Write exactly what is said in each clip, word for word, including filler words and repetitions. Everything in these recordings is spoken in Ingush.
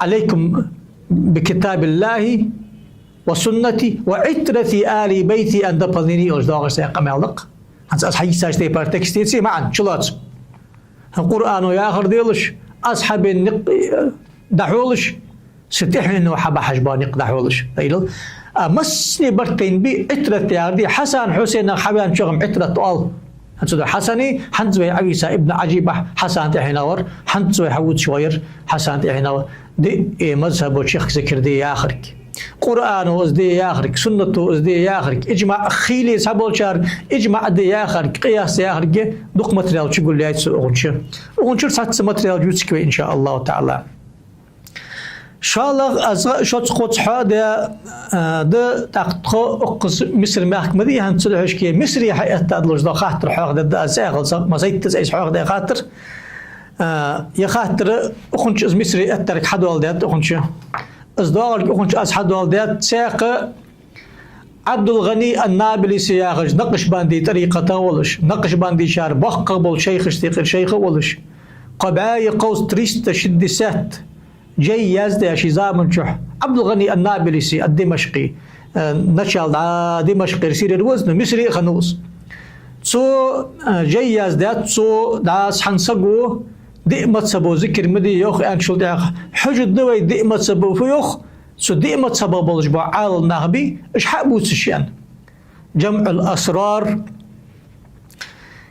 «عليكم بكتاب الله وسنتي وعترة آل بيتي», аьнна дополнени йолаш доагӀаш цхьа къамаьл да-кх. ХӀанз аз хьайийцача тайпара текст деций маӀан чулоац. Къуръано яхар делаш, асхьабий никъ дӀахьолаш, са тӀехьено хьабахьаш бола никъ дӀахьолаш. Даилал. А массане барт тайна бий, Ӏитрат яхар дий, Хьасан-Хьусейнах хьаваьнначох-м Ӏитрат оал. ХӀанз цу да Хьасани, хӀанз вай Ӏовийца Ибн Ӏажиб а Хьасана тӀехьенах вар, хӀанз вай хьавувцаш ва ер Хьасана тӀехьенах ва. Диъ, э, мазхӀабо чехка зикр де яхарг. Къуръано из де яхарг, суннато из де яхарг, иджмаӀ хийла цхьаболчар иджмаӀ де яхарг, къияс яхарг, дукха материал чугулъяьй цо укхун чу. Укхун чура цхьацца материал ювцаргва вай, иншааллахӀу таӀала. ШоллагӀа, аз шоца кхоаца хьоахадаь, а, да, тӀаккха тхо укхаза Миср мехка ма дий, хӀанз цу духьашке Мисре хьаэтта долаш дола хаттар хьоахадергда аз, цӀагӀалца ма сайтта аз хьоахадаь хаттар. А, ер хаттар укхун чу из Мисре эттарг хьадоаладаьд укхун чу. Из доагӀарг укхун чу аз хьадоаладаьд, цхьаькха Ӏабдул-ГӀани ан-Набулси яхаш, накъшбандий тӀарикъата волаш, накъшбандийчар боккхагӀа болча шайхашта юкъера шайх а волаш, кхо бӀаьи кховзткъа, триста шестьдесят, жай яздаь ший заман чухь Ӏабдул-ГӀани ан-Набулси ад-Димашкъи, э, начал дӀа Димашкъера сирера ва из, но Мисре а хиннав из. Цо, э, жай яздаьд, цо дӀа цхьан саго диъ мазхӀабо зикр ма де йоах аьнначул тӀехьагӀа, хьожаргда вай диъ мазхӀабо фу йоах, цу диъ мазхӀабах болаш бола Ӏаламнах бий, уж хьа а бувцаш аьнна. «جمع الأسرار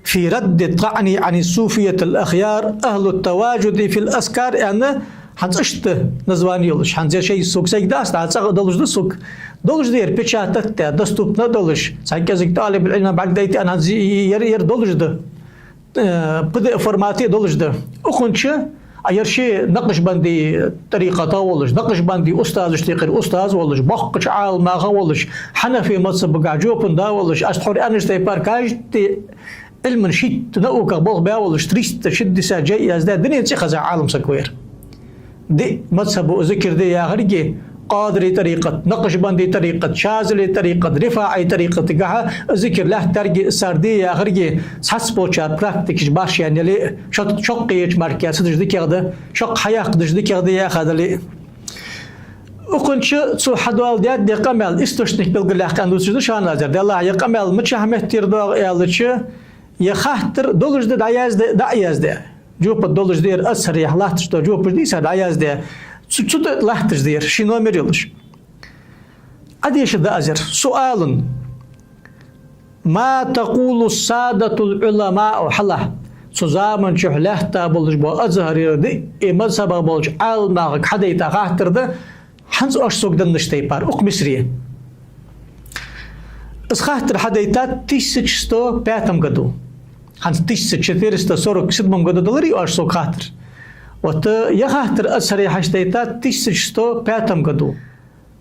في رد الطعن عن الصوفية الأخيار أهل التواجد في الأذكار», аьнна, хӀанз иштта названи йолаш. ХӀанз ер шоай сога сайга дац, дӀа цӀагӀа долаш да сога. Долаш да ер печатать даь, доступна долаш. Цхьа кӀезига тӀалибул-Ӏилман бӀаргадайта аьнна, хӀанз ер, ер долаш да. Э, П Д Ф формате долаш да. Укхун чу, а, ер ший накъшбандий тӀарикъата волаш, накъшбандий устазашта юкъера устаз волаш, боккхача Ӏаламнаха волаш, хьанафий мазхӀабагахьа жопан да волаш, аз тхьовра аьннача тайпара каждый Ӏилман шийтта науках болх баь волаш, триста шестьдесят жай яздаь, дунен цӀихеза Ӏалам саг ва ер. Диъ мазхӀабо зикр де яхарги, Къадирий тӀарикъат, накъшбандий тӀарикъат, шазилий тӀарикъат, рифаӀий тӀарикъатагахьа зикр лаьттарги, цар де яхарги, цхьацца болчар практикаш башха яьнна яле а, чо-, чоккхе еча мара ца деш дикагӀа да, чоккха хьаяккха деш дикагӀа да яха дале а. Укхун чу цо хьадоаладаьд ер къамаьл, источник белгалъяьккха аьнна дувцаш да шоана аз ер. Деллахь, ер къамаьл мичахьа меттера доагӀа аьлча, ер хаттар долаш да дӀаяздаь, дӀа а яздаь. Жопа долаш да ер, Азхьарехьа латташ дола жопаш дий цар дӀаяздаь. Цу, цу тӀа латташ да ер, ший номер йолаш. Ӏодеша да аз ер. سؤال: ما تقول السادة العلماء, хьалха, цу заман чухь лаьтта болаш бола Азхьарера диъ мазхӀабах болча Ӏаламнахага хьадайта хаттар да, хӀанз оаш сога деннача тайпара, укх Мисре. Из хаттар хьадайтад тысяча сто пятом году. ХӀанз тысяча четыреста сорок седьмом году даларий оаш сога хаттар? Вот, э, ер хаттар Азхьаре хьадайтад тысяча сто пятом году.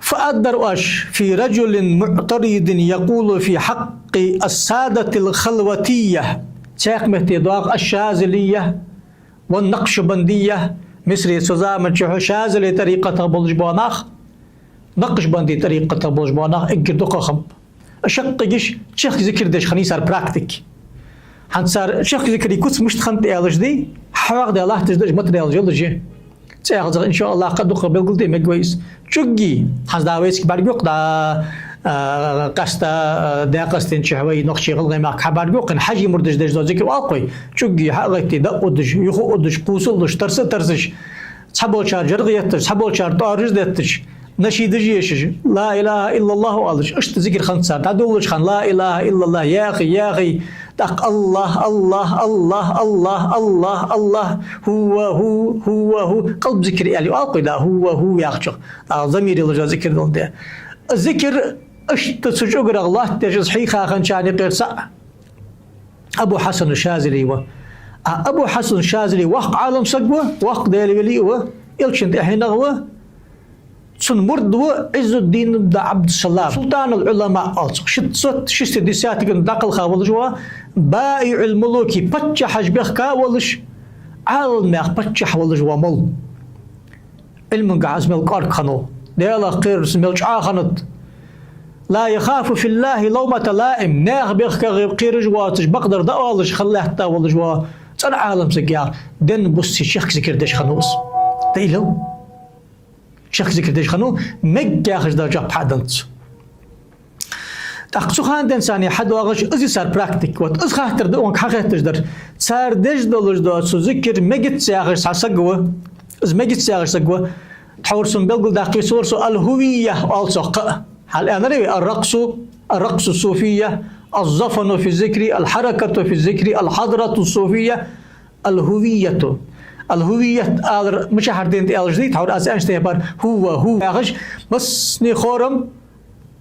Фу аргдар оаш: في رجل معترض يقول في حق السادة الخلوتية, цхьаькха метте доагӀа الشاذلية والنقشبندية, Мисре цу заман чухь шазилий тӀарикъатах болаш бола нах, накъшбандий тӀарикъатах болаш бола нах эггара дукхагӀа хиннаб. Шаккхе гиш чехка зикр деш хиннай цар практика. ХӀанз цар чехка зикра куц мишта хиннад аьлча дий, хьоахадаь латташ да уж материалаш йолаш я. ЦӀагӀа, иншааллахӀ, кхы а дукха белгалде мег вай из. ЧӀугге, хӀанз дӀа вайцига бӀаргагу-кх дӀа, а, къаьстта, а, Даькъастенчухь вай нохчий ГӀалгӀай мехка хьабӀаргагу-кх, хӀанз хьажий мурдаш деш дола зикр оал-кх вай. ЧӀугге хьа а гӀайтте, дӀа а удаш, юха а удаш, кхувсалуш, тарса а тарсаш, цхьаболчар жаргӀа етташ, цхьаболчар тӀоараш детташ, нашидаш ешаш, لا إله إلا الله оалаш, иштта зикр хиннад цар. ДӀадолалуча хана لا إله إلا الله яхе, яхе, тӀаккха الله، الله، الله، الله، الله، الله، هو، هو، هو، هو, къалба зикр аьле оал-кх вай дӀа, هو، هو яхачох. ТӀаккха замир йолаш зикр долаш да. Зикр иштта цу чӀугарах латтадеш из хьийха хинначарна юкъера цаӀ Абу Хьасан Шазили ва. А Абу Хьасан Шазили воккха Ӏалам саг ва, воккха Даьла вели а ва, Элчан тӀехьенах ва. Цун мурд ва Ӏиззуддин ибн Ӏабдуссалам, سلطان العلماء оал цох, шестьсот шестидесятый году дӀакхелха волаш ва, بائع الملوك, паччахьаш бехка а волаш, Ӏаламнаьха паччахь волаш ва мол. Ӏилмангахьа из мел кӀоарга хиннав, Даьлах кхерарца мел чӀоагӀа хиннад. لا يخاف في الله لومة لائم, наьха бехках кхераш воацаш, бакъдар дӀаоалаш хила лаьтта волаш ва цӀена Ӏалам саг яхар. Денна, буссе чехка зикр деш хиннав из. Даилал. Шех зикр деш хиннав, мегаргда яхаш да жоп хьаденнад цо. ТӀаккха цу хана денз царна хьадоагӀаш, из цар практика. Вот из хаттар да укхунга хьахетташ дар. Цар деш долаш да цу зикр мегац яхаш цхьа саг ва. Из мегац яхаш саг ва. Тхьовра сона белгалдаккха йиш йолаш, цо аль-хувийя оал цох кхы а. Хьал аьннарий вай: الرقص، الرقص الصوفية، الزفن في الذكر، الحركة في الذكر، الحضرة الصوفية. Аль-хувийяту. Аль-хувийят алар мичахьара денад аьлча дий, тхьовра аз аьннача тайпара хувва, хувва яхаш, массане хорам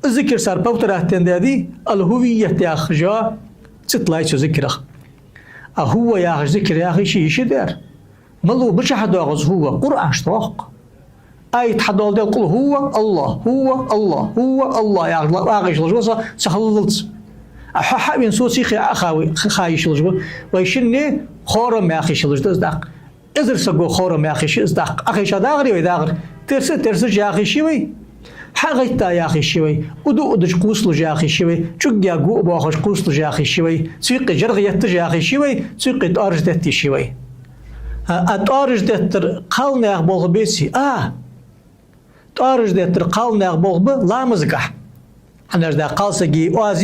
из зикр цар повторять денна да дий, аль-хувийят яхаш цӀи тиллай цу зикрах. А хувва яхаш зикр яха йиш я ер. Малав, мичахьа доагӀа из хувва? Къуръана чу доагӀа. Аят хьадоаладаьд: «قل هو الله، هو الله، هو الله», яхаш ла-, вагӀа йиш йолаш ва со, ца хиллалца. А хьо хьавена соца хьа а ха-, ха йиш йолаш ва. Вай шинне хорам яха йиш йолаш да из даккха. Эзар саго хорам яха йиш я из даккха. Ӏохайша дагӀарий вай? ДагӀар. Терса а терсаш яха йиш я вай. Хьагайтта яха йиш я вай. Уду а удаш кхувсалуш яха йиш я вай. ЧӀугга гу а боахаш кхувсалуш яха йиш я вай. Цу юкъе жаргӀа етташ яха йиш я вай. Цу юкъе тӀоараш детта йиш я вай. А, а тӀоараш деттар кхалнаьха болх беций? А, тӀоараш деттар кхалнаьха болх ба ламазгахь. ХӀана аьлча да кхалсага оаз,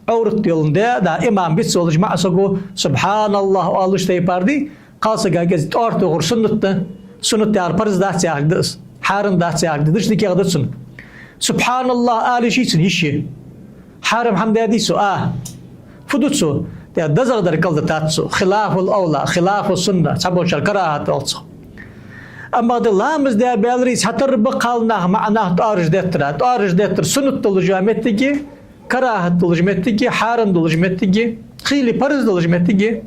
Ӏоврат йолаш да, да, имам бицвелча маӀа саго «СубхьаналлахӀ» оалаш тайпара дий, кхалсага кӀезига тӀоара тохар суннат да. Суннат яхар парз дац яхилга да из, хьарам дац яхилга да, дича дикагӀа да цунна. «СубхьаналлахӀ» ала йиш йий цунна? Йиш я. Хьарам хӀама даьдий цо? А. Фу ду цо? Де дезагӀдар кӀалдитад цо. خلاف الأولى، خلاف السنة, цхьаболчар карахӀат оал цох. Амма де ламаз даь баьларий, цхьатарра ба кхалнах, маӀа нах тӀоараш деттара. ТӀоараш деттар суннат долаш йола моттиг я, карахӀат долаш моттиг я, хьарам долаш моттиг я, хийла парз долаш моттиг я.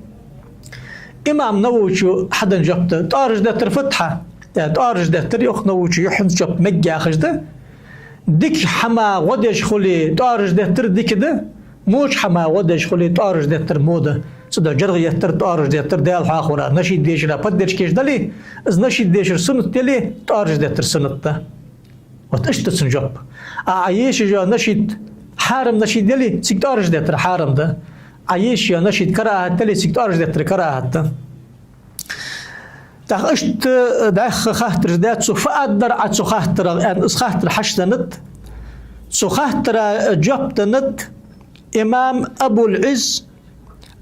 Имам Нававийс хьаденна жоп да: тӀоараш деттар фуд хьа? Де тӀоараш деттар, йоах Нававийс, юххьанца жоп мегаргда яхаш да. Дика хӀама гӀо деш хуле, тӀоараш деттар дика да, воча хӀама гӀо деш хуле, тӀоараш деттар во да. Цудухьа жаргӀа еттар, тӀоараш деттар Даьла хьоахавара, нашид дешара, поддержка еш дале, из нашид дешар суннат яле, тӀоараш деттар суннат да. Вот иштта да цун жоп. А Ӏа ешаш йола нашид хьарам нашид яле, цига тӀоараш деттар хьарам да. Ӏа ешаш йола нашид карахӀат яле, цига тӀоараш деттар карахӀат да. ТӀаккха иштта дӀаьха хаттараш даьд цо. Фу аргдар Ӏа цу хаттарах, аьнна, из хаттар хьаденнад. Цу хаттара жоп деннад имам Абул-Ӏизз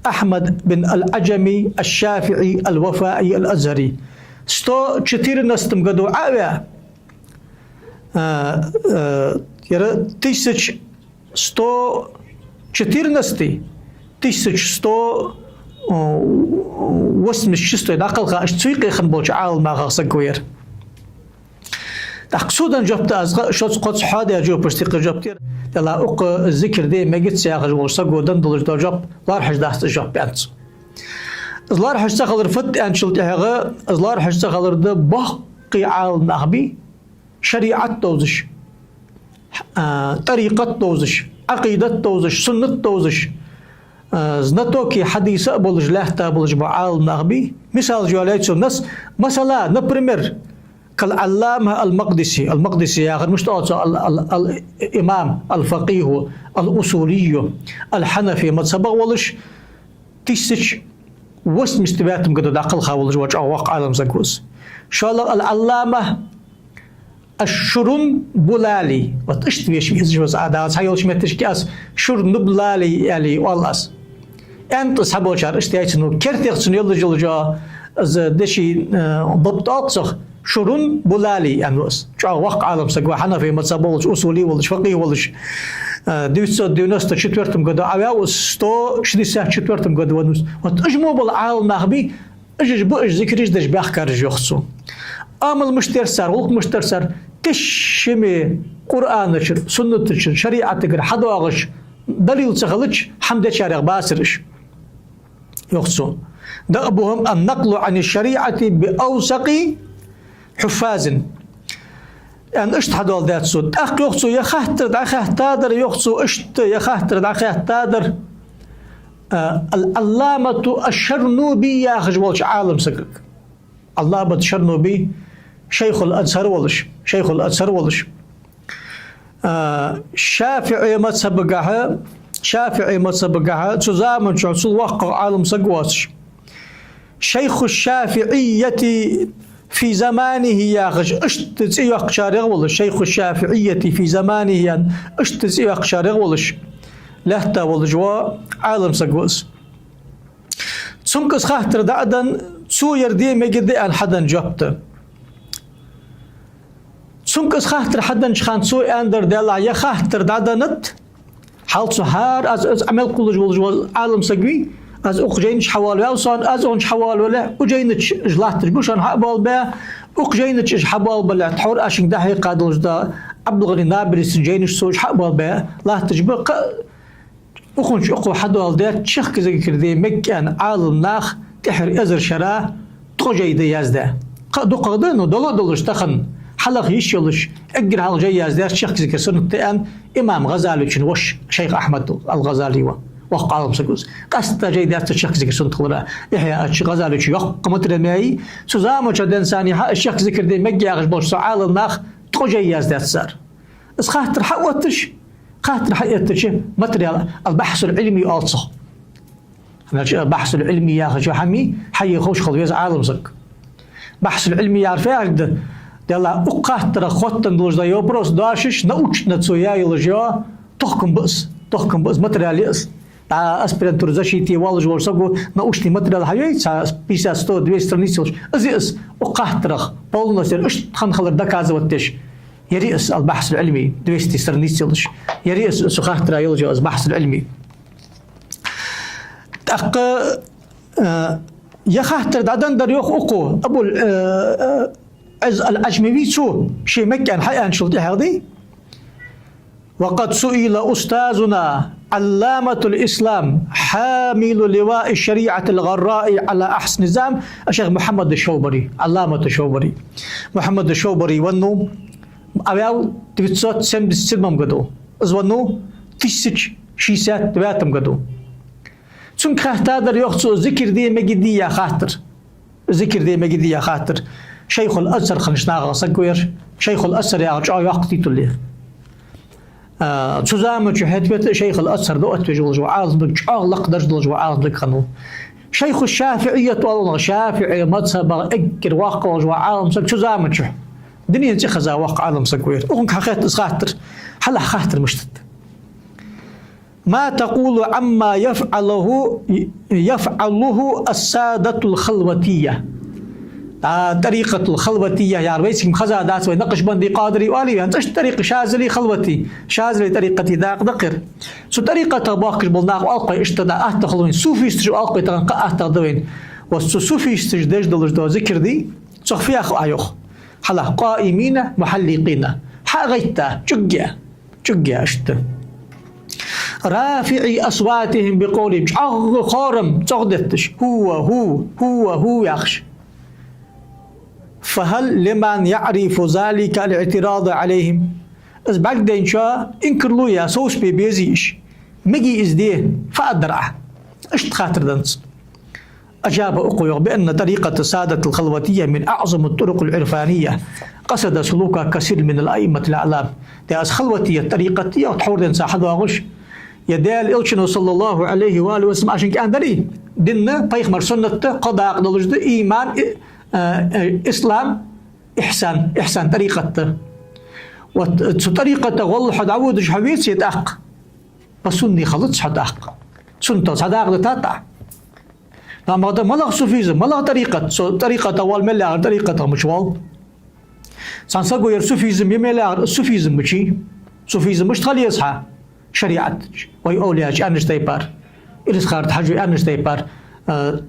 Ахьмад бин аль-Ӏаджами аш-ШафиӀи аль-Вафаи аль-Азхьари. Сто четырнадцатом году Ӏа а ваь, а, а, яра тысяча сто четырнадцатый, тысяча сто восемьдесят шестой дӀакхалха, иштта цу юкъе хинна болча Ӏаламнахах саг ва ер. ТӀаккха цо денна жоп да аз кхы а шозза-кхозза хьоадаь жопашта юкъера жоп да ер. Делахь укх зикр де мегац яхаш волча саго денна долаш дола жоп лоархӀаш дац из жоп, аьннад цо. Из лоархӀаш ца хилар фуд аьнначул тӀехьагӀа, из лоархӀаш ца хилар да: боккхий Ӏаламнах бий, шариӀат довзаш, а, тӀарикъат довзаш, Ӏакъидат довзаш, суннат довзаш, а, знатоки хьадиса а болаш, лаьтта а болаш бола Ӏаламнах бий. Мисалаш йоалаяьй цо. Нас-, масала, например, кал-Ӏаллама аль-Макъдиси. Аль-Макъдиси яхар мишта оал цох? Ал-, ал-, ал-имам, аль-факъиху, аль-усулийю, аль-хьанафи мазхӀабах волаш, тысяча восемьдесят девятом году дӀакхалха волаш вола чӀоагӀа воккха Ӏаламсаг ва из. ШоллагӀа ал-Ӏаллама аш-Шурумбулали. Вот иштта веший из, из а дагӀа цхьайолча метташка аз Шурнублали аьле оал аз. Аьннадий цхьаболчар, иштта яьй цун, ну, кертах цун йолаш йола из деши, э, баб тӀаккха цох Шурумбулали аьннад из. ЧӀоагӀа воккха Ӏаламсаг ва, хьанафи мазхӀабах волаш, усули волаш, факъихӀ волаш. Э, девятьсот девяносто четвёртом году Ӏаваьв из, сто шестьдесят четвёртом году веннав из. Вот уж мо бола Ӏаламнах бий, уж ба уж зикраш деш баьхкараш, йоах цо. Амал мишта дар цар, гӀулакх мишта дар цар, тешаме Къуръана чура, сунната чура, шариӀатагара хьадоагӀаш, далил ца хилча, хӀама дечарех бацар уж. Йоах цо: دأبهم النقل عن الشريعة بأوثق حفاظ. Аьнна, иштта хьадоаладаьд цо. ТӀаккха йоах цо, ер хаттар дӀахаьттадар, йоах цо, иштта ер хаттар дӀахаьттадар, а, аль-Ӏалламату аш-Шарнуби яхаш волча Ӏаламсагага. Ӏалламат Шарнуби, шайхул-Азхьар волаш, шайхул-Азхьар волаш. А, ШафиӀий мазхӀабагахьа, ШафиӀий мазхӀабагахьа цу заман чухь цул воккхагӀа Ӏаламсаг воацаш. Шайху ш-ШафиӀиййати في زمانه яхаш, иштта цӀи йоаккхачарех волаш, شيخ الشافعية في زمانه аьнна, иштта цӀи йоаккхачарех волаш, лаьтта волаш вола Ӏалам саг ва из. Цунга из хаттар дӀа а денна, цо ер де мегаш да аьнна хьаденна жоп да. Цунга из хаттар хьаденнача хана цо аьннадар, Даьллахь, ер хаттар дӀаденнад, хьал цу хӀара аз, аз Ӏамал кхоллаш волаш вола Ӏалам саг вий, аз укх жайна чу хьавоалаваьв сона, аз цунна чу хьавоалавалале, укх жайна чу уж латташ ба шоана хьабоалабаь, укх жайна чу уж хьабоалабалале, тхьовра аз шуга дӀахьекха долаш да, Ӏабдулгъани Набулсий жайнаш чу уж хьабоалабаь латташ ба, кхы укхунна чу укхо хьадоаладаьд, чехка зикар де мегаш да аьнна Ӏалам наха тӀехьара эзар шера ткъо жай да яздаь. Кхы а дукхагӀа да, но дала а долаш тахан, хьалха йиш йолаш, эггара хьалха жай яздаьр чехка зикар суннат да аьнна имам ГӀазалийчун воша шайх Ахьмад ал-ГӀазали ва, воккха Ӏалам саг ва из. Къаьстта жай даьд цо чехка зикар суннат хилара. Ихьяъ чу ГӀазалийчо йоккха материал ма яй, цу заманчухь денз санна хьа из чехка зикар де мегаш яхаш болча цу Ӏалам наха ткъо жай яздаьд цар. Из хаттар хьаотташ, хаттар хьаэттача материал, ал-бахьсул Ӏилми оал цох. Хьанача бахьсул Ӏилми яхача хӀамий хьае ховш хила веза Ӏалам саг. Бахьсул Ӏилми яхар фу яхилга да? Даьллахь, укх хаттарах хоттаденна долаш да вопрос, дош научно цо яь йолаш я, тохкам ба из, тохкам ба из, материал я из. ДӀа аспирантура защите воаллаш волча саго научный материал хьайой, цхьа пятьдесят, сто, двести страниц йолаш. Из я из, укх хаттарах полностью иштта хинна хилар доказывать деш. Ер я из ал-бахьсул Ӏилми, двести страниц йолаш. Ер я из цу хаттара йолаш я из бахьсул Ӏилми. ТӀаккха, э, ер хаттар дӀаденнадар йоах укхо, Абул, э, э, Ӏизз ал-Ӏажмави цо, ше мегаш да аьнна хьааьнначул тӀехьагӀа дий. وقد سئل أستاذنا علامة الإسلام حامل لواء الشريعة الغراء على أحسن نظام الشيخ محمد الشوبري، علامة الشوبري. Мухьаммад аш-Шовбари веннав, Ӏаваьв девятьсот семьдесят седьмом году. Из веннав тысяча шестьдесят девятом году. Цунга хаьттадар йоах цо, зикар де мегаш дий яха хаттар. Зикар де мегаш дий яха хаттар. Шайхул-Азхьар хиннача нахах саг ва ер. Шайхул-Азхьар яхар чӀоагӀа йоккха титул я. А, цу заман чу хӀаьта вета Шайхул-Азхьар да оттавеш волаш вола Ӏалам саг, чӀоагӀа лакха дарж долаш вола Ӏалам саг хиннав. Шайху-ШафиӀийят оал цунах, ШафиӀий мазхӀабах эггара воккха волаш вола Ӏалам саг цу заман чу. Дунен цӀи хеза воккха Ӏалам саг ва ер. Укхунга хьахетта из хаттар. Хьалахь хаттар мишта да. ما تقول عما يفعله، يفعله السادة الخلوتية. ТӀа-, тӀарикъатул халватийя яхар вайцига-м хезадац, вай накъшбанди, къадири оалий вай, цӀаш тӀарикъа шазали, халвати, шазали тӀарикъата дакъа да-кх ер. Цу тӀарикъатах боахкаш бола нах оал-кх вай иштта, дӀа атта хул вайна, суфисташ оал-кх вай тахан, кхы а атта да вайна. Ва цу суфисташа деш долаш дола зикар дий, цох фу яхар йоах. Хьалахь, قائمين محلقين. Хьа а гӀайтта, чӀуг а, чӀуг а иштта. رافعي أصواتهم بقولهم. ЧӀоагӀа хором цӀогӀа детташ. هو، هو، هو، هو яхаш. فهل لمن يعرف ذلك الاعتراض عليهم؟ Из бӀаргадайначоа инкарло е совцабе безий уж? Мегий из де? Фу аргдар Ӏа? Иштта хаттар деннад цо. أجاب укхо йоах: بأن طريقة السادة الخلوتية من أعظم الطرق العرفانية قصد سلوكها كثير من الأئمة الأعلام. Де аз халватийя тӀарикъат я, тхьовра денз хьадоагӀаш, е Даьла Элчано, صلى الله عليه وآله وسلم, ашинг аьннадарий, дин, пайхамара суннат, кхо дакъа долаш да: иман, и-, а, а, ислам, ихьсан, ихьсан тӀарикъат да. Вот цу тӀарикъата гӀолла хьо дӀаводаш хьо веце тӀаккха, ба сунни хилац хьо тӀаккха. Суннатал цхьа дакъа да тӀаккха. Амма да малагӀа суфизм, малагӀа тӀарикъат, цу тӀарикъата вал мел яхар тӀарикъатах мича вал. Цхьан саго ер суфизм я мел яхар, суфизм мичий? Суфизм мишта хила еза хьа? ШариӀатаца, вай овлияша аьннача тайпара, Илисхан-Юрта Хьажо аьннача тайпара, а,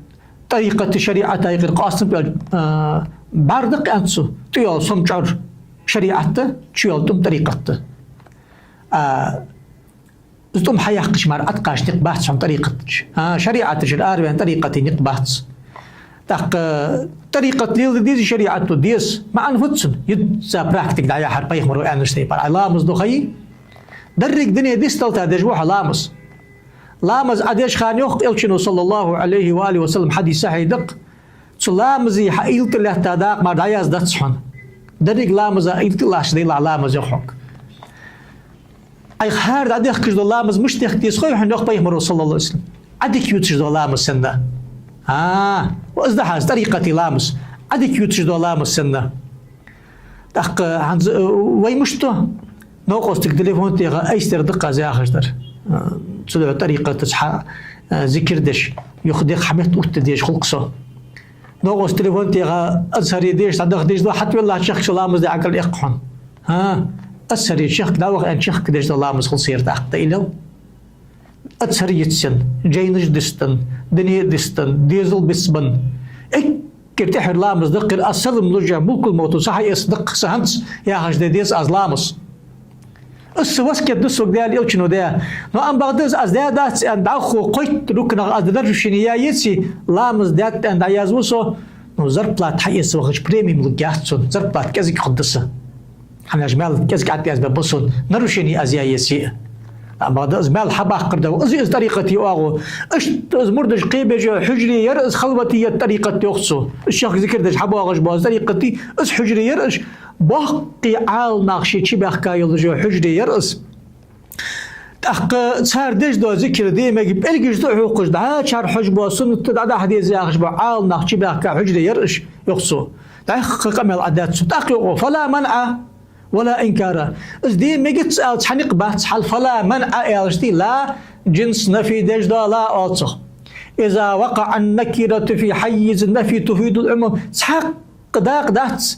тӀарикъата шариӀата юкъера къоастам тӀа йола, а, бӀарг да-кх аьннад цо, тӀа йола сом чӀор шариӀат да, чу йола тӀум тӀарикъат да. А, из тӀум хьаяккхача мара Ӏаткъаш никъ бац хьона тӀарикъата чу. А, шариӀата чура араваьнна тӀарикъата никъ бац. ТӀаккха тӀарикъат леладе дезий шариӀато? Деза. МаӀан фуд цун? Юзза практика дӀаяхьар пайхамаро аьннача тайпара. Ӏа ламаз ду хайи? Деррига дунен дисталта деш ва хьо ламаз. Ламаз Ӏа деча хана йоах Элчано, صلى الله عليه وآله وسلم, хьадис сахьихь да-кх: цу ламаза хьа уйла тӀа лаьтта дакъа мара дӀаяздац хьона. Деррига ламаза уйла тӀа латташ делахь ламаз, йоах хьога. Ӏайха хӀара дӀадехкаш дола ламаз мишта дехка деза хой хьона, йоах пайхамаро, صلى الله عليه وسلم. Ӏа дика ювцаш дола ламаз санна. А, из да хьа из тӀарикъата ламаз. Ӏадика ювцаш дола ламаз санна. ТӀаккха хӀанз, э, вай мишта ду? Новкъостага телефон тӀа яха айса дар да-кх аз яхаш дар. Э, цудухьа тӀарикъатаца хьа, э, зикар деш, юха декхар хьа метта оттадеш хул-кх со. Новкъост телефон тӀа яха, Азхаре деша дӀадаха дезаш да, хьатӀавеллача чехка со ламаз де Ӏокхалла эккх хьона. ХӀа, Азхаре чехка дӀаваха аьнна чехка деш дола ламаз хул сера тӀаккха, тӀа илел. Азхар йицъенна, жайнаш дистенна, дуне дистенна, дезал бицбенна. Эггара тӀехьара ламаз да-кх ер, аз салам луш, мулкул-мовто ца хьаэца да-кх са хӀанз яхаш де деза аз ламаз. Из са васкет да сога Даьла Элчано даь. Но ам бакъда из аз даь дац аьнна дӀахо кхойтта рукнах аз де нарушени яь еце, ламаз даьд аьнна дӀаязду со, но зарплата хьаэца вахача премием лургьяц сона, зарплата кӀезига хургда са. ХӀана аьлча маьл кӀезига ӀотӀаязбергба сона, нарушени аз яь еце а. Ам бакъда из маьл хьабаккхар да, из, из тӀарикъата оагӀув. Иштта из мурдаш кхебеш йола хьужаре яр из, халватият тӀарикъат йоах цо. Из чехка зикар деш хьабоагӀаш бола из тӀарикъат, из хьужаре яр из. Боккхий Ӏаламнах шоай чубаьхка йолаш йола хьужаре яр из. ТӀаккха цар деш дола зикар де мег пӀелгаш тӀа а хьокхаш, дӀачар хьожаш бола, суннат дӀадахьа деза яхаш бола Ӏаламнах чубаьхка хьужаре яр из, йоах цо. ДӀаьха къамаьл Ӏадоаладу цо. ТӀаккха йоах: «فلا منع ولا إنكار». Из де мегац ала цхьа никъ бац хьал, «فلا منع» аьлча, ла джинс нафи деш да, ла оал цох. «إذا وقع النكرة في حيز النفي تفيد العموم». Цхьаккха дакъа дац,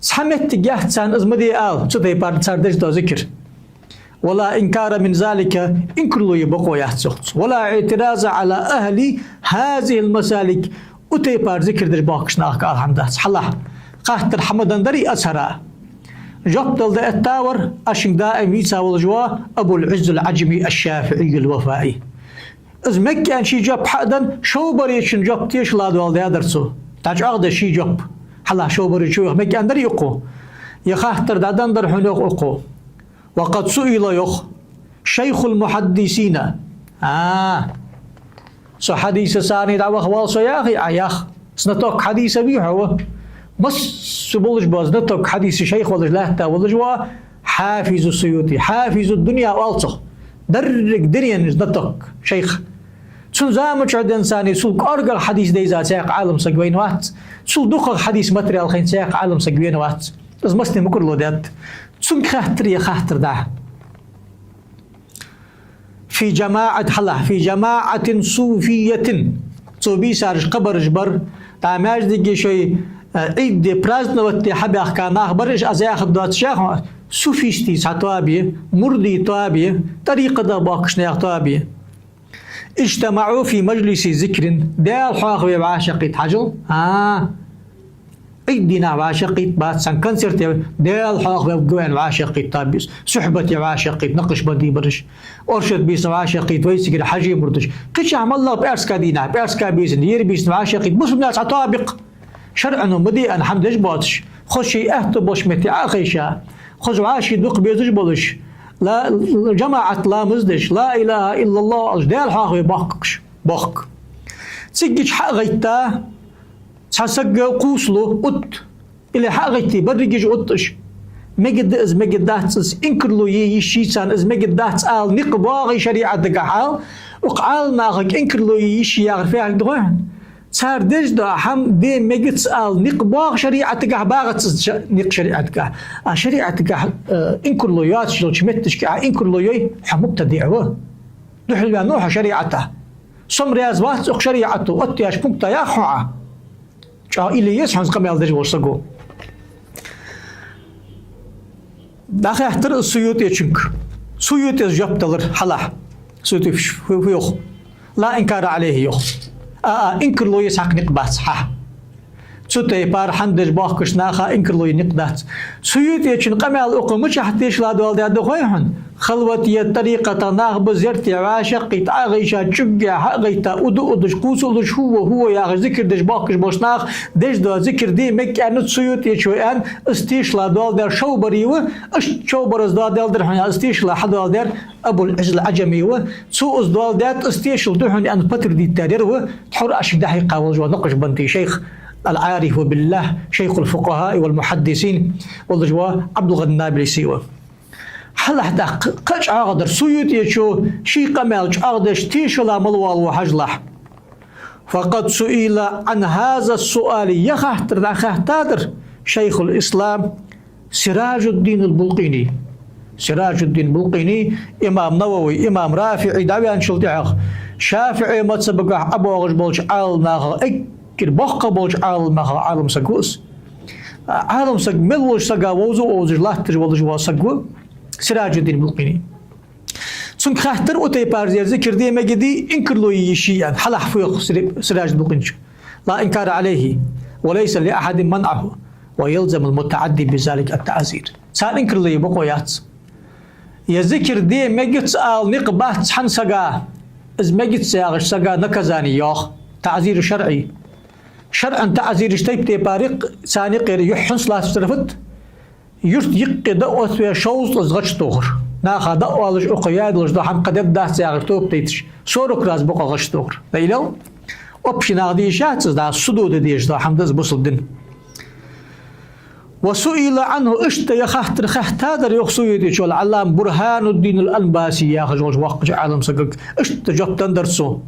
цхьа моттиг яц царна из ма де ала, цу тайпара цар деш дола зикар. «ولا إنكار من ذلك», инкарло е бокъо яц цох. «ولا اعتراض على أهل هذه المسالك». Укх тайпара зикар деш боахкача нахага ала хӀама дац. Хьалха хаттар хьа ма деннадарий Азхара. Жоп дала дӀаэттавар аз шуга даим вийца волаш вола Абул-Ӏизз ал-Ӏаджами аш-ШафиӀий ал-Вафаи. Из мег аьнна ший жоп хьа а денна, шовбаречун жоп тешала доаладаьдар цо. ДӀачӀоагӀдеш ший жоп. Хьалха шовбаречо йоах, мег аьннадарий укхо? Ер хаттар дӀаденнадар хьона, йоах укхо. «وقد سئل», йоах, «شيخ المحدثين». А, со хьадисаца дӀаваха воал со яхий Ӏа, ях? Знаток хьадиса вий хьо, ва? Массаболаш бола знаток хьадиса шайх волаш лаьтта волаш вола Хьафизу Суюти, Хьафизу дунья оал цох. Деррига дунен знаток шайх. Цун заман чу денз царна цул кӀоаргагӀа хьадис дайза цхьаккха Ӏалам саг вайна вац, цул дукхагӀа хьадиса материал хайна цхьаккха Ӏалам саг вена вац. Из массане мукӀарло даьд. Цунга хаьттар ер хаттар дӀа. «في جماعة», хьалха, «في جماعة صوفية». Цо бийсараш кхыбараш бар, дӀа маьждиге шоай, э, Ӏид де, праздновать де хьабаьхка нах бар уж, аз яхар доацаш яхар, суфистий цхьа тоаба я, мурдий тоаба я, тӀарикъата боахкача наьха тоаба я. «اجتمعوا في مجلس ذكر», Даьла хьоахаве вӀашагӀкхийтта, хьажал. А, Ӏид дийнахьа вӀашагӀкхийтта бац, цхьан концерте Даьла хьоахаве вӀашагӀкхийтта тоаба я из, сухьбате вӀашагӀкхийтта накъашбандий бараш, оршот бийсан вӀашагӀкхийтта вайцигара хьажий мурдаш. Кхычахьа моллагӀа пӀаьраска дийнахьа, пӀаьраска бийсан, ера бийсан вӀашагӀкхийтта бусалба наьха цхьа тоаба я-кх. ШарӀо ма де аьнна хӀама деш боацаш, хоза шоай аьттув болча метте Ӏо а хайша, хоза вӀаший дукха безаш болаш, ла-, жамаӀат ламаз деш, ла илахӀа иллаллахӀ оалаш, Даьла хьоахаве боахкаш, боахк. Циггача хьа а гӀайтта, цхьа саг кхувсалу, утт. Или хьа а гӀайтте, берригаш утт уж. Мегаргда из, мегаргдац из, инкарло е йиш йий царна, из мегаргдац ала никъ боагӀий шариӀатагахьа ала, укх Ӏалимнахага инкарло е йиш йий яхар фу яхилга да хой хьона? Цар деш дола хӀама де мегац ала никъ боагӀа шариӀатагахьа, багӀац из ша-, никъ шариӀатагахьа. А шариӀатагахьа, э, инкарло йоацаш йолча метташка Ӏа инкарло йой, хьо мубтадиӀ ва. Духьалваьнна ва хьо шариӀата. Со-м раьза вац укх шариӀато, оттаяьча пункта ях хьо Ӏа. ЧӀоагӀа илли еза хьона из къамаьл деш волча саго. ДӀахаьттар из Суютечунга. Суютес жоп далар хьалха. Суютес фу, фу йоах? «لا إنكار عليه», йоах. А, а, инкарло е цхьаккха никъ бац хьа. Цу тайпара хӀама деш боахкача наха инкарло е никъ дац. Суютечун къамаьл укхо мичахьа тешала доаладаьд хой хьона? Халватият тӀарикъата нах ба зерате вӀашагӀкхийтта, Ӏо а гӀайша, чӀугге хьа а гӀайтта, уда а удаш, кхувса а луш, хӀу ва, хӀу ва яхаш зикар деш боахкаш болча наха деш дола зикар де мег аьннад Суютечо аьнна, из тешала доаладаьр шовбари ва, иштта шовбарас доаладаьр хьона, из тешала хьадоаладаьр Абул-Ӏизз ал-Ӏаджами ва. Цо из доаладаьд, из тешал да хьона аьнна подтвердить даьр ер ва, тхьовра аз шуга дӀахьекха волаш вола накъашбандий шайх, ал-Ӏарифу биллахӀ, шайхул фукъахӀаи вал мухьаддисин волаш вола Ӏабдул-ГӀани Набулси ва. Хьалха тӀаккха кхы а чӀоагӀа дар, Суютечо ший къамаьл чӀоагӀдеш тешала мала воалаву хьажалахь. فقد سئل عن هذا السؤال, ер хаттар дӀахаьттадар шайхуль-ислам Сиражуддин аль-Булкъини. Сиражуддин Булкъини имам Навави, имам РафиӀи дӀаваьнначул тӀехьагӀа ШафиӀий мазхӀабагахь ӀобоагӀаш болча Ӏаламнахах, эггара боккхагӀа болча Ӏаламнахах Ӏалам саг ва из. Ӏалам саг мел волча сага вовза а вовзаш, латташ волаш вола саг ва Сиражуддин Булкъини. Цунга хаьттар укх тайпара, ер зикар де мегаргдий, инкарло е йиш йий аьнна, хьалахь фу йоах Сиражуддин Булкъиничо: لا إنكار عليه، وليس لأحد منعه، ويلزم المتعدي بذلك التعزير. Царна инкарло е бокъо яц. Ер зикар де мегац ала никъ бац цхьан сага, из мегац яхача сага наказани йоагӀа, таӀзир шарӀий. ШарӀан таӀзираш тайп-тайпара я, царна юкъера юхь хӀанз латташ дар фуд? Юрта юкъе дӀаоттаве шовзткъа из гӀаш тохар. Наха дӀаоалаш, укхо яь долаш дола хӀама кхы дергдац яхаш тоба тайташ, сорок раз бокъо гӀаш тохар. Даилал, общий наха де йиш яц из, дӀа судо де дезаш дола хӀама да из бусалба дина. وسئل عنه, иштта ер хаттар хаьттадар, йоах Суютичо, аль-Ӏаллама Бурхануддин аль-Анбаси яхаш волча воккхача Ӏалам сагага. Иштта жоп деннадар цо.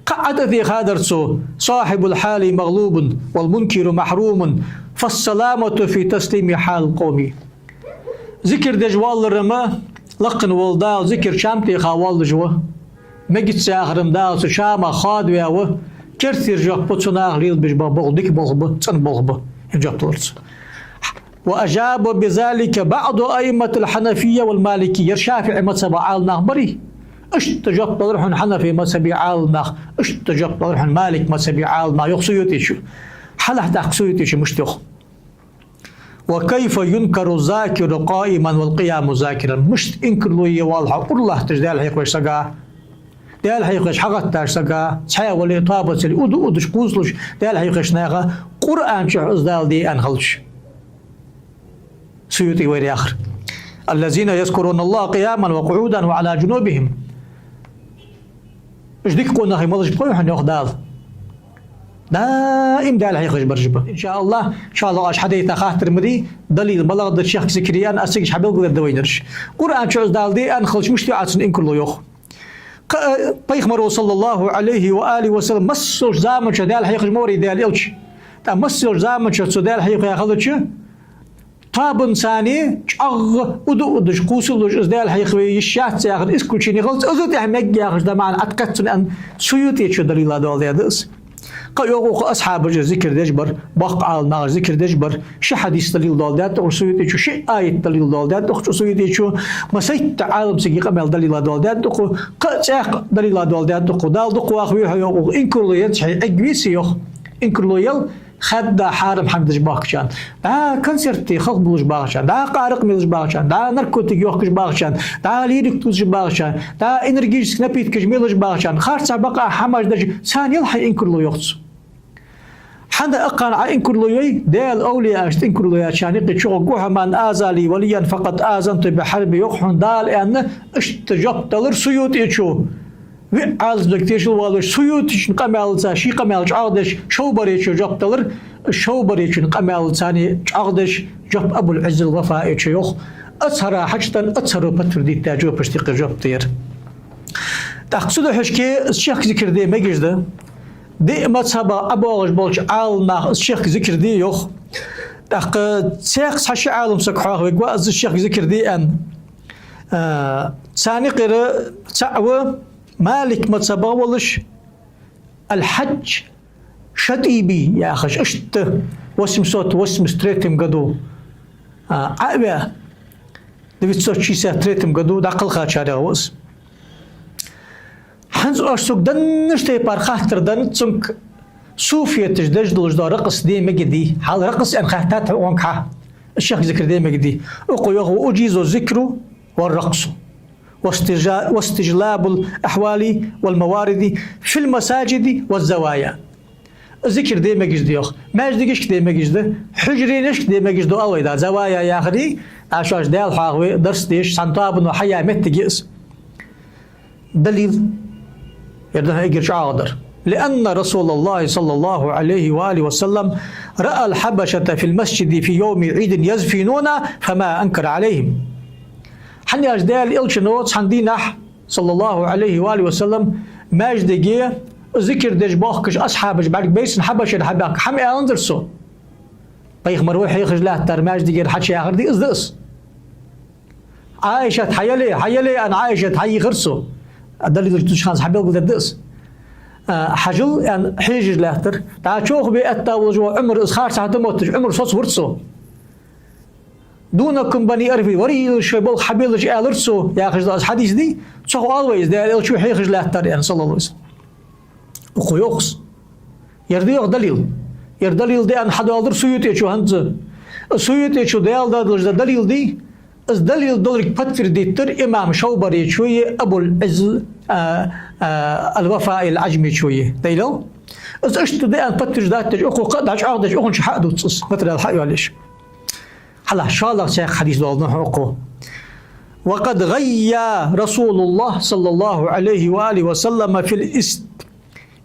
Кхы а тӀатехадар цо: صاحب الحال مغلوب والمنكر محروم، فالسلامة في تسليم حال القوم. Зикар деш воаллар-м лакхе вола Дала зикар чам теха воаллаш ва. Мегац яхар-м Дала цу чамах хоадаваь ва. Керттера жоп ба цу наха лелабеш ба, болх дика болх ба, цӀена болх ба. Ер жоп далар цо. وأجاب بذلك بعض أئمة الحنفية والمالكية. Ер ШафиӀий мазхӀаба Ӏаламнах барий? Иштта жоп далар хьона Хьанафий мазхӀаба Ӏаламнах, иштта жоп далар хьона Малик мазхӀаба Ӏаламнах, йоах Суютичо. Хьалахь тӀаккха Суютичо мишта йоах: وكيف ينكر الذاكر قائما والقيام ذاكرا. Мишта инкарло е воалл хьо ура латташ Даьла хьехавеш сага, Даьла хьехавеш хьагӀатташ сага, цхьаь вале а, тоабаца а, удаш-удаш кхувсалуш Даьла хьехавеш наха, Къуръан чу из Дала де аьнна хилча. Суюти вайра яхар: الذين يذكرون الله قياما وقعودا وعلى جنوبهم. Уж дика къонахий малаш ба хой хьона, йоах Дала? Даим Даьла хьехаш бараш ба. Иншааллахь, шоллагӀа оаш хьадайта хаттар ма дий, далил малагӀа да чехка зикар е аьнна, аз цига хьабелгалдергда вайнараш. Къуръан чу из Дала де аьнна хилча, мишта йоац цун инкарло, йоах. Кхы а Пайхамаро, саллаллахӀу Ӏалайхи ва алихӀи ва саллам, массайолча заман чу Даьла хьехаш ма варий Даьла Элча. ТӀаккха массайолча заман чу цо Даьла хьехаве хилча, тоабанца а чӀоагӀа удаш-удаш кхувсалуш из Даьла хьехаве йиш яц яхар исключени хилац, из а тӀехьа мег яхаш да маӀан Ӏаткхет цун аьнна, Суютичо далила доаладаьд из. Кхы а йоах укхо, асхьабаша зикар деш бар, боккха Ӏаламнаха зикар деш бар, ши хьадис далил доаладаьд укхо Суютичо, ши аят далил доаладаьд укхо Суютичо, массайтта Ӏаламсага къамаьл далила доаладаьд укхо, кхы а цӀаькха далила доаладаьд укхо. Дала дукха вахаве хьо, йоах укхо, инкарло еш хьай Ӏегвиси, йоах. Инкарло ял хадда хьарам хӀама деш бахкачарна, дӀа концерте халхабувлаш бахачарна, дӀа къаракъ мелаш бахачарна, дӀа наркотик йохкаш бахачарна, дӀа лирика тувсаш бахачарна, дӀа энергетически напиткаш мелаш бахачарна, харцахьа бакъахьа хӀамаш деш, царна ял хьай инкарло, йоах цо. ХӀана акхарна Ӏа инкарло йой, Даьла овлияашта инкарло яьчарна юкъе чугӀоргва хьо: من عادى لي وليا فقد آذنته بالحرب, йоах хьона Дала аьнна, иштта жоп далар Суютичо. Виъ Ӏаламсаг тешал воаллаш, Суютичун къамаьлаца ший къамаьл чӀоагӀдеш, Шовбаречо жоп далар, Шовбаречун къамаьлаца а чӀоагӀдеш, жоп Абуль-Ӏиззиль Вафаичо йоах. Ацхьара хьачуденна, ацхьара подтвердить даь жопашта юкъера жоп да ер. ТӀаккха цудухьа шке из чехка зикар де мегаш да. Диъ мазхӀабах ӀобоагӀаш болча Ӏаламнаха из чехка зикар де йоах. ТӀаккха цхьаькха цхьа-ши Ӏаламсаг хьоахавергва из чехка зикар де аьнна. А, царна юкъера цаӀ ва Малик мазхӀабах волаш Аль-Хьадж Шатиби яхаш, иштта восемьсот восемьдесят третьем году, а, Ӏоваь, девятьсот шестьдесят третьем году дӀакхелхачарех ва из. ХӀанз оаш цунга деннаш тайпара хаттар деннад цунга: суфеташа деш долаш дола ракъс де мегадий? Хьал ракъс аьнна хаьттад хьона хьа. Из чехка зикар де мегадий? Укхо йоах: وأجيز الذكر والرقص واستجا-، واستجلاب الأحوال والموارد في المساجد والزوايا. Зикар де мегаш да, йоах. Маьждигашка де мегаш да, хьужаренашка де мегаш да, оал вай, да, завая яхари, а шоаш Даьла хьоахаве, дарс деш, цхьан тоабано хьаяь моттиг я из. Далил. Ер да эггара чӀоагӀа дар. لأن رسول الله صلى الله عليه وآله وسلم رأى الحبشة في المسجد في يوم عيد يزفنون فما أنكر عليهم. ХӀана аьлча Даьла Элчано цхьан дийнахьа, саллаллахӀу Ӏалайхи ва алихӀи ва саллам, маьждиге зикар деш боахкаш асхьабаш бӀарг байсанна Хьабашера хьабаьхка хӀама аьннадар цо. Пайхамар ва хьехаш латтар маьждигера хьачуяхар дий, из да из. Ӏайшат хьаяле, хьаяле аьнна, Ӏайшат хьайийхар цо. Далилаш дувцача хана хьабелгалдергда из. А, хьажал аьнна, хьежаш лаьттар. ДӀа чӀоагӀа бе аьтта волаш вола Ӏумар, из харцахьа да мотташ, Ӏумар соцавир цо. «دونكم بني أرفدة», варий шоай болх хьабелаш, аьлар цо, яхаш да из хьадис дий, цох оал вай из, Даьла Элча ва хьехаш латтар аьнна, саллаллахӀу Ӏалайхи ва саллам. Укхо йоах из. Ер да йоах далил. Ер далил да аьнна хьадоаладир СуютӀечо хӀанз. СуютӀечо Даьла дадалаш да далил дий, из далил долга подтвердить дир имам Шовбаречои Абул-Ӏизз, а, а, Ал-Вафа ал-Ӏажмечои. Дайлал? Из иштта да аьнна подтверждать деш, укхо кхы а дӀачӀоагӀдеш, укхунча хьа а дувц из, материал хьа а йоалаеш. Хьалха шоллагӀа цхьаькха хьадис доаладу хьона укхо. «وقد غيا رسول الله صلى الله عليه وآله وسلم في الاست-،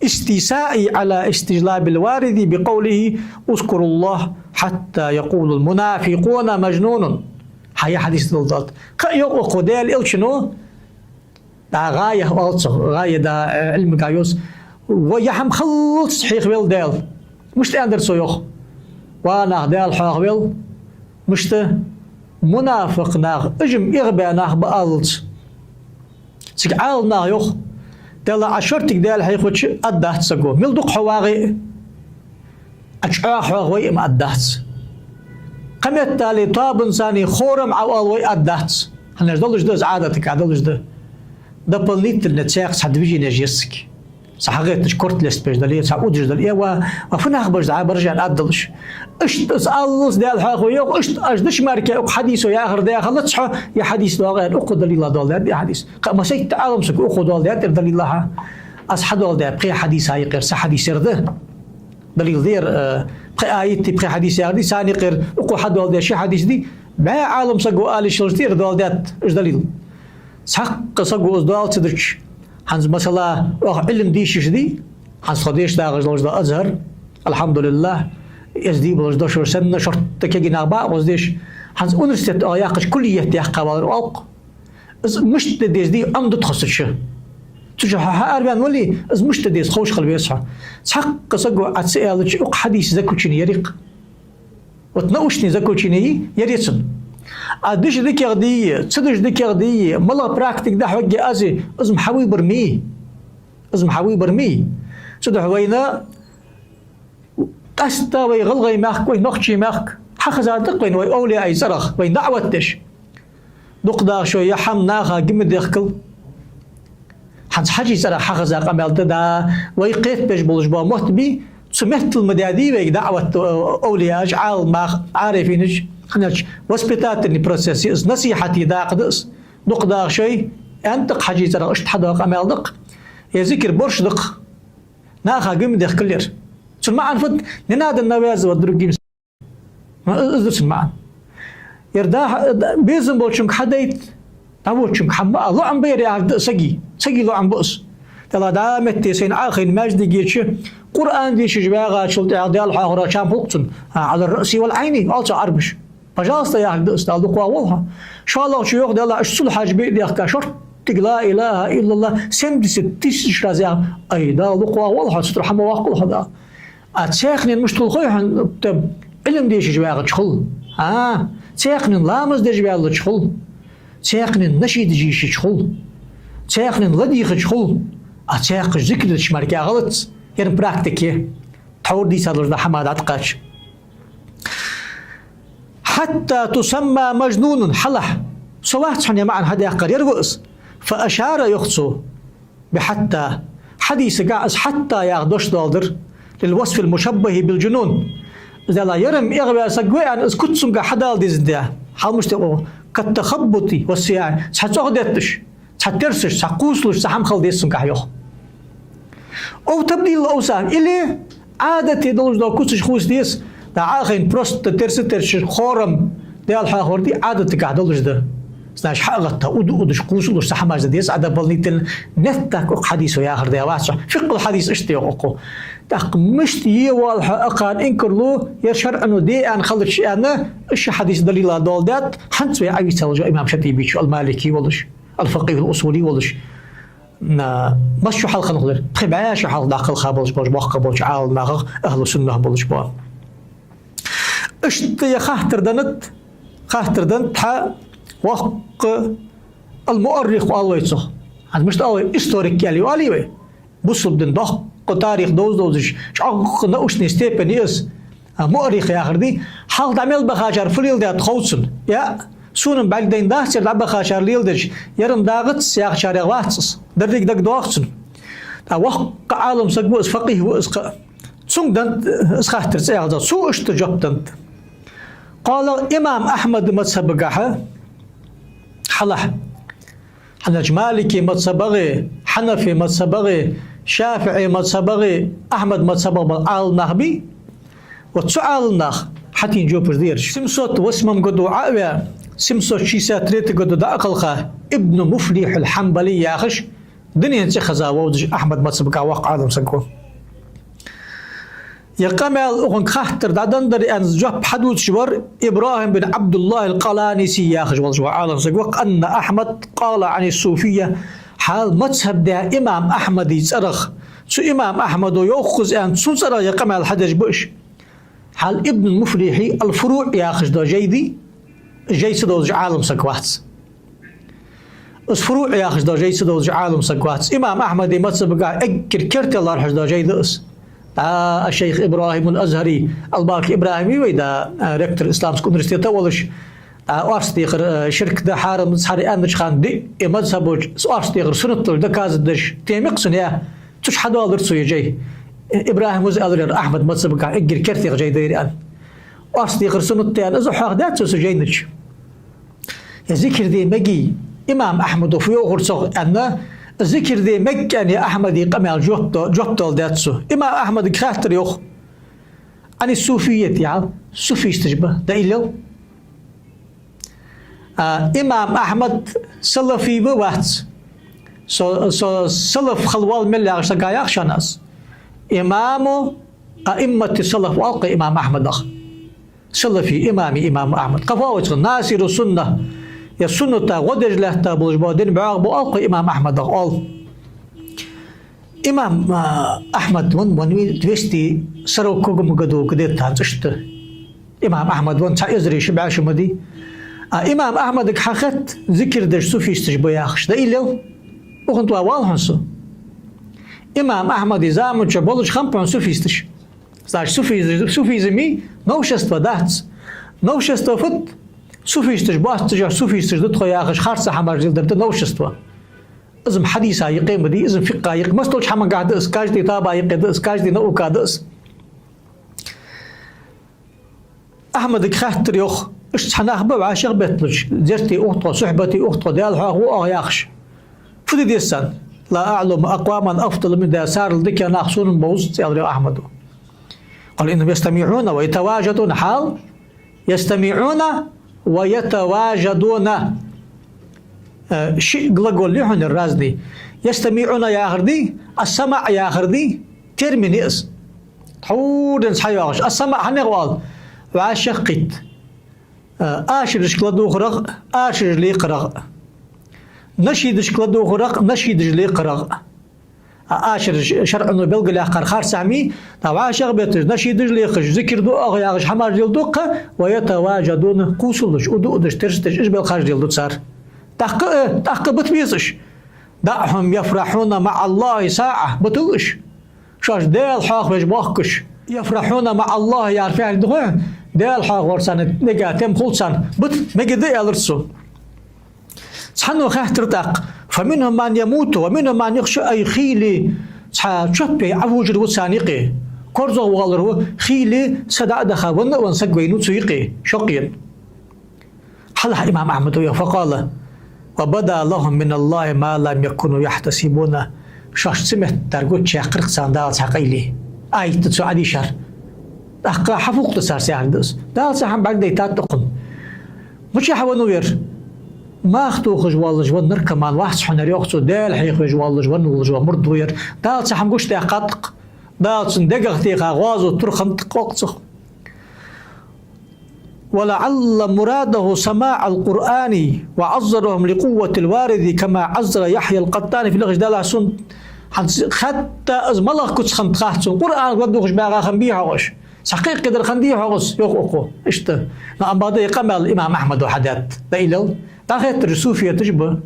الاستيساء على استجلاب الوارد بقوله: اذكروا الله حتى يقول المنافقون مجنون». Хьа я хьадис доаладу. Кхы а йоах укхо, Даьла Элчано, дӀа гӀая оал цох, гӀая да, э, Ӏилмага йоз. Ва я хӀама халлалца хьехавелла Даьла. Мишта аьннадар цо йоах? Ва нах, Даьла хьоахавелла. Мишта? Мунафикъ нах, ижма эгӀабаь нах ба аллалца. Цига Ӏаламнаха йоах: Даьла, Ӏа шортига Даьла хьехавича, аргдац саго, мел дукха хьо вагӀе а. Ӏа чӀоагӀа хьоахавой а, ма аргдац. Кхыметтел тоабанца хором Ӏа оалавой а, аргдац. ХӀана аьлча долаш да из, Ӏадатага долаш да. Дополнительно цхьаькха цхьа движени еш еза цига. Цхьа хьагӀетташ корта лестабеш дале, цхьа удаш дале, э, ва, ва фу нах ба уж, дӀа баржан аргдолаш. Иштта из аллалца Даьла хьоахаве йоах, иштта уж дича мара укх хьадисо яхар да хилац хьо, е хьадис доагӀа аьнна, укхо далила доаладаьд е хьадис. Кхы а масийтта Ӏаламсаго укхо доаладаьд ер далила хьа. Аз хьадоаладаь пхи хьадиса юкъера цхьа хьадис ер да. Далил да ер, э, пхи аят, пхи хьадис яхар дий, царна юкъера укхо хьадоаладаь ши хьадис дий, бӀаь Ӏаламсаго ала йиш йолаш да ер доаладаьд уж далил. Цхьаккха саго из доал ца дича, хӀанз, масала, оаха Ӏилма дийшаш дий, хӀанз тхо деша дагӀаш долаш да Азхар, алхьамдулиллахӀ, эздий болаш дошо санна, шортта кегий нах ба укхаза деша. ХӀанз университет оаха яьккхача куллият яьккха валар оалкх. Из мишта де деза дий, Ӏомаду тхо цу чу. Цу чу хьо хьаараваьнна вале, из мишта де деза ховш хила веза хьо. Цхьаккха саго Ӏа ца аьлча, укх хьадиса заключени яр-кх. Вот научни заключени яр цун. Ӏа дича дикагӀа дий, ца дича дикагӀа дий, малагӀа практика да хьогга аз, из ма хьа выбор ма йий. Из ма хьа выбор ма йий. Цудухьа вайна къаьстта вай гӀалгӀай мехка, вай нохчий мехка хьахезар да-кх вайна вай овлияй цӀерах, вайна даӀват деш. Дукха даха шоай, е хӀама наха гимма дехкал. ХӀанз Хьажий цӀерах хьахеза къамаьл да, да, вай кхетабеш болаш бола мотт бий, цу меттала ма даьдий вайга даӀват, э, овлияш, Ӏаламнах, Ӏарифинаш, хӀана аьлча воспитательный процесс я из, насихьата дакъа да из. Дукха даха шоай, аьннад-кх Хьажий цӀерах, иштта хьадоагӀа къамаьл да-кх. Е зикар борш да-кх. Наха гимма дехкал ер. Цун маӀан фуд? Не надо навязывать другим. Из да цун маӀан. Ер да, безам болчунга хьадайта, дӀаводачунга хьама а лоӀам ба ер яхар да саги. Саги лоӀам ба из. Далла, дӀа метте сайна Ӏохайна маьждиге чу Къуръан дешаш вагӀачул тӀехьагӀа Даьла хьоахавар чам хул-кх цунна. А, على الرأس والعين, оал цо Ӏарбаша. Пожалуйста, яхар да из, Дала дукха вола хьо. ШоллагӀчо йоах: Даьла, уж цул хьажа бе а дехка, шортига لا إله إلا الله семьдесят тысяч раз яха. Ай, Дала дукха вола хьо, цу тӀара хьа ма воаккхалва хьо, Дала. А цхьаькханена мишта хул хой хьона, тӀа Ӏилма дешаш вагӀача хул. А, цхьаькханена ламаз деш ваьлча хул. Цхьаькханена нашидаш йийшача хул. Цхьаькханена ладийгӀача хул. А цхьаькхаш зикар деш мара кхы гӀалат. Ер практика я. Тхьовра дийца долаш да хӀама дӀатӀакхача. حتى تسمى مجنونا, хьалха. Со вац хьона ер маӀан хьадаьккхар, ер ва из. فأشار, йоах цо, بحتى. Хьадисагахь из حتى яха дош доаладир. للوصف المشبه بالجنون. Из, Даьла, ер-м эгӀаваь саг ва аьнна, из куц цунгахь хьадала дезаш да. Хьал мишта я оаха? كالتخبط والصياح. Цхьа цӀогӀа детташ, цхьа терсаш, цхьа кхувсалуш, цхьа хӀама хила деза цунгахь, йоах. أو تبديل الأوصاف, или Ӏадате долаш дола куцаш хувца деза, дӀа Ӏохайна просто терса терсаш, хором Даьла хьоахавар дий, Ӏадатагахь долаш да. Значит, хьа а гӀатта, уду-удаш, кхувсалуш цхьа хӀамаш да деза, Ӏа дополнительно, неттак укх хьадисо яхар да вац хьо. Фикъхул хьадис иштта йоах укхо. ТӀаккха мишта е воалл хьо акхарна инкарло, ер шарӀо де аьнна хилча аьнна, уж ши хьадис далила доаладаьд, хӀанз вай Ӏовийцаллача имам ШатӀибечо, ал-Малики волаш, ал-факъихӀ ал-усули волаш. На, масса шу хьалха хинна хулар? Пхи бӀаь шу хьалха дӀакхелха болаш болча боккхий болча Ӏаламнахах, ахӀлу суннах болаш бола. Иштта ер хаттар деннад, хаттар деннад хьа воккха ал-муаррих оал вай цох. ХӀанз мишта оал вай, историк аьле оалий вай? Бусалба дина доккха тарих довза-довзаш, чӀоагӀа научни степень я из. А, муаррих яхар да, хьалха дӀа мел бахачар фу леладаьд хов цунна. Я, сона бӀаргадайна дац цар дӀабахачар леладеш, ер-м дагӀац яхачарех вац из. Деррига дагадоагӀа цунна. ТӀаккха воккха Ӏаламсаг ва из, факъихӀ ва из кхы а. Цунга деннад из хаттар, цӀи яхац, цо иштта жоп деннад. Къала, имам Ахьмада мазхӀабагахьа хьалахь. ХӀана аьлча малики мазхӀабагӀи, хьанафи мазхӀабагӀи, шафиӀи мазхӀабагӀи, Ахьмада мазхӀабагӀа бола Ӏаламнах бий, вот цу Ӏаламнаха хьатӀаденна жопаш да ераш. Семьсот восьмом году Ӏо а ваь, семьсот шестьдесят третий году дӀа а кхелха, Ибн Муфлихь аль-Хьанбали яхаш, дунен цӀи хеза вовзаш Ахьмада мазхӀабагахьа воккха Ӏаламсаг ва. Ер къамаьл, укхунга хаттар дӀаденнадар аьнна жоп хьадувцаш вар ИбрахӀим бин ӀабдуллахӀ аль-Къаланиси яхаш волаш вола Ӏаламсаг ва, أن أحمد قال عن الصوفية, хьал мазхӀаб даь имам Ахьмада цӀерах, цу имам Ахьмада йоах из аьнна, цун цӀерах ер къамаьл хьадеш ба уж. Хьал Ибн Муфлихьа аль-ФуруӀ яхаш дола жай да, жай ца довзаш Ӏаламсаг вац. Из ФуруӀ яхаш дола жай ца довзаш Ӏаламсаг вац. Имам Ахьмада мазхӀабагахьа эггара керте лоархӀаш дола жай да из. ДӀа а шайх ИбрахӀим аль-Азхьари, аль-Бакри ИбрахӀим вай да, а, ректор исламского университета волаш, а, орц дехар, а, ширк да, хьарам да, цхьарий аьннача хана диъ, э, мазхӀабо орц дехар суннат долаш доказать деш тема я-кх цун, я. Цу чу хьадоаладир цо ер жай. ИбрахӀима аьлар ер Ахьмада мазхӀабагахьа эггара керте жай да ер аьнна. Орц дехар суннат да аьнна, из хьоахадаьд цо цу жайна чу. Е зикар де мегий, имам Ахьмада фу йоахар цох аьнна, зикар де мег аьнна Ахьмада къамаьла жоп да-, жоп доаладаьд цо. Имам Ахьмадага хаттар йоах: عن الصوفية, яхь, суфисташ ба, дӀаиллал. А, имам Ахьмад салафи ва, вац? Со, со салаф хила воал мел яхача сага яхаш хиннад из. إمام أئمة السلف оал-кх имам Ахьмадах. Салафи, имами имам Ахьмад. Кхы фу оал цох? ناصر السنة. Е сунната гӀо деш латта болаш бола дина бӀоагӀа ба оал-кх имам Ахьмадах, оал. Имам, а, Ахьмад венна, венна ва двести сороковом году где-то, хӀанз иштта. Имам Ахьмад венна цхьа эзари ши бӀаь шу ма дий. А имам Ахьмадага хьахатт, зикар деш суфисташ ба яхаш. ДӀаиллал. Укхунна тӀа вала хьона со. Имам Ахьмада заман чу болаш хиннаб хьона суфисташ. Значит, суфизм, суфизм новшество дац. Новшество фуд? Суфисташ боаццаш, суфисташ да тхо яхаш, харца хӀамаш леладар да новшество. Из-м хьадиса юкъе ма дий, из-м фикъха юкъе, массадолча хӀамангахьа да из, каждый таба юкъе да из, каждый науках да из. Ахьмадага хаттар йоах: иштта цхьа нах ба вӀашагӀбетталуш, зерате ух тхо, сухьбате ух тхо, Даьла хьоахаву оаха яхаш. Фу де деза царна? لا أعلم أقواما أفضل من, да, царел дикагӀа нах сона ма бовзац, аьлар йоах Ахьмада. قال: إنهم يستمعون ويتواجدون, хьал, يستمعون ويتواجدون. Э, ши глагол я хьона разный. يستمعون яхар да, السمع яхар да, термин я из. Тхьовра денз хьайоагӀаш. السمع хьанах оал? ВӀашагӀкхийтта. Э, ашарашка ладувгӀарах, ашараш лекхарах. Нашидашка ладувгӀарах, нашидаш лекхарах. А, ашараш шарӀо белгалъяьккхар харцахьа ма йий, тӀаккха вӀашагӀбетташ, нашидаш лехаш, зикар ду оаха яхаш хӀамаш леладу-кх, ويتواجدون, кхувсалуш, уду-удаш, терсаш, уж белхаш леладу цар. ТӀаккха, э, тӀаккха бита беза уж. دعهم يفرحون مع الله ساعة, битал уж. Шоаш Даьла хьоахавеш боахкаш. يفرحون مع الله яхар фу яхилга да хой хьона? Даьла хьоахавар царна мега, тем хул царна. Бита, мегаргда, аьлар цо. Цхьанне хаттар тӀаккха: فمنهم من يموت ومنهم من يخشى, ай, хийла цхьа чоппе Ӏовужар ва царна юкъе, корзагӀа воаллар ва, хийла са дӀа а даха, венна а венна саг вайнав цу юкъе, шокъе. Хьалха имам Ахьмада йоах: فقال: وبدا لهم من الله ما لم يكونوا يحتسبون. Шоашта ца меттадар гучаяьккхар-кх царна Дала цхьа къайле. Аят да цо Ӏодийшар. ТӀаккха хьафукъ да цар, сехьар да из. Дала цхьа хӀама бӀаргадайтад укхунна. Мичахьа веннав ер? Мах тохаш воаллаш венна наркоман вац хьона ер, йоах цо, Даьла хьехавеш воаллаш венна волаш вола мурд ва ер. Дала цхьа хӀама гучадаьккхад-кх. Дала цун дегах теха гӀазот тур хиннад-кх, йоах цо. ولعل مراده سماع القرآن وعزرهم لقوة الوارد كما عزر يحيى القطان في الأخ-. Дала сона хӀанз хатта из малагӀа куц хиннад хац сона, Къуръанага ладувгӀаш багӀа хиннабий хьогӀ уж, цхьа кхы-, кхыдар хиннадий хьогӀ из, йоах укхо. Иштта. Но амма бакъда ер къамаьл имам Ахьмада хьадаьд. Даьлал, дӀахеттар суфияташ ба.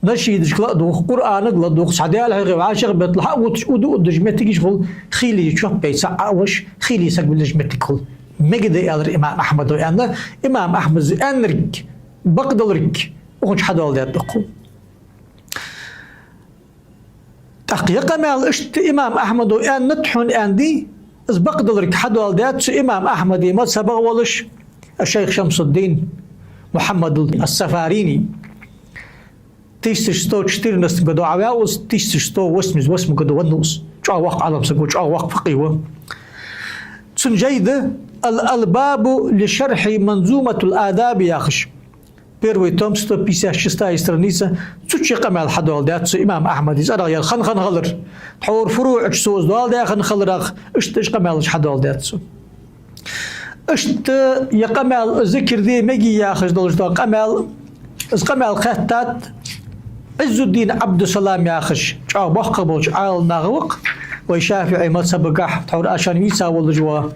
Нашидашка ладувгӀ, Къуръанага ладувгӀ, цхьа Даьла хьехам вӀашагӀбетталу хьа а вуташ, уду удаш моттигаш хул, хийла чоп бе ца Ӏа а веш, хийла саг виллаш моттиг хул. Мегаш да, аьлар имам Ахьмада, аьнна, имам Ахьмада аьннарг, бакъдолга, укхунца хьадоаладаьд укхо. ТӀаккха ер къамаьл иштта имам Ахьмада аьннад хьона аьнна дий, из бакъдолга хьадоаладаьд цу имам Ахьмада мазхӀабах волаш, шайх Шамсуддин Мухьаммад ас-Сафарини. Тысяча сто четырнадцатом году Ӏаваьв из, тысяча сто восемьдесят восьмом году веннав из. ЧӀоагӀа воккха Ӏалам саг ва, чӀоагӀа воккха факъихӀ ва. Цун жай да «الألباب لشرح منظومة الآداب» яхаш. Первый том, сто пятьдесят шестая страница. Цу чу ер къамаьл хьадоаладаьд цу имам Ахьмада, из аргӀа яр хинна-хинна хилар. Тхьовра фуруӀача цо из доаладаь хинна хиларах, иштта уж къамаьлаш хьадоаладаьд цо. Иштта ер къамаьл, зикар де мегий яхаш долаш дола къамаьл, из къамаьл кхаьттад Ӏиззуддин Ӏабдуссалам яхаш чӀоагӀа боккхагӀа болча Ӏаламнахах ва-кх, вай ШафиӀий мазхӀабагахь тхьовра аш шоана вийца волаш ва.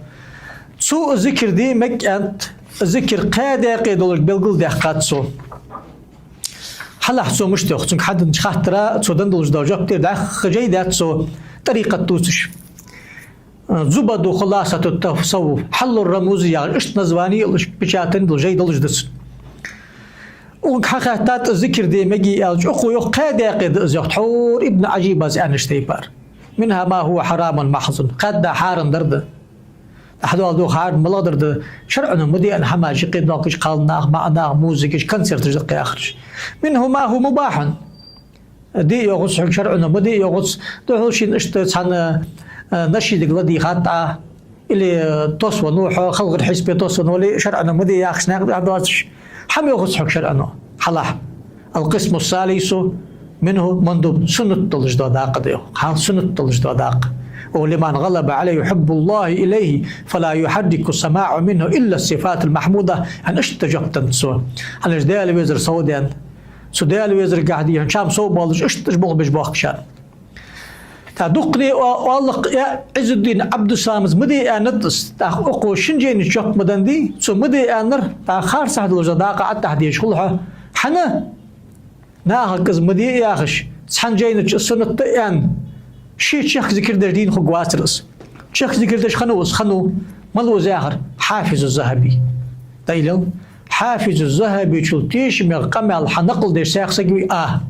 Цо зикар де мег аьннад, зикар кхаь даькъе долаш белгалдаьккхад цо. Хьалахь цо мишта йоах, цунга хьаденнача хаттара цо денна долаш дола жоп тӀера дӀаьха жай даьд цо, тӀарикъат дувцаш. «Зубаду хуласату тасаввуф, хьаллур рамузи» яхаш, иштта названи йолаш печатан дола жай долаш да цун. Укхунга хьахаьттад зикар де мегий аьлча, укхо йоах, кхаь даькъе да из йоах, тхьовра Ибн Ӏажиба аьннача тайпара. «منها ما هو حرام محض», кхаь да хьарам дар да. Хьадоаладу хьарам малагӀа дар да, шарӀо ма деана хӀамаш, юкъе доаккхаш кхалнах, маӀанах, музыкаш, концерташ да-кх яхараш. «منه ما هو مباح». Де йоагӀац хьога шарӀо, ма де йоагӀац. Духхьал шийна иштта цхьан, э, нашидага ладийгӀад Ӏа, или, э, тосвеннав хьо, халхар хьисапе тосвеннав, или шарӀо ма де яхаш наькъа тӀа доацаш. ХӀама йоагӀац хьога шарӀо. Хьалахь. «القسم الثالث منه مندوب», суннат долаш дола дакъа да йоах. Хьа, суннат долаш дола дакъа. «ولمن غلب عليه حب الله إليه فلا يحرك السماع منه إلا الصفات المحمودة». ХӀана иштта жоп деннад цо? ХӀана аьлча Даьла везар сов даьнна. Цу Даьла везаргахь дийхьа чам сов болаш, иштта уж болх беш боахк шоана. ТӀаккха дуккхане о-, оалаш я, Ӏиззуддин Ӏабдуссаламас ма де аьннад из, тӀаккха укхо шин жайна чу жоп ма деннадий, цо ма де аьннар, тӀаккха харцахьа долаш дола дакъа ӀотӀадехьа дезаш хул хьо. ХӀана? Нахага из ма де яхаш, цхьан жайна чу суннат да аьнна, ше чехка зикар деш дийна хургвацар из. Чехка зикар деш хиннав из, хиннав. Малав из яхар? Хьафизу ЗахӀаби. Даьлал, Хьафизу ЗахӀабичул тешаме къамаьл хьанакъл деш саг вий Ӏа?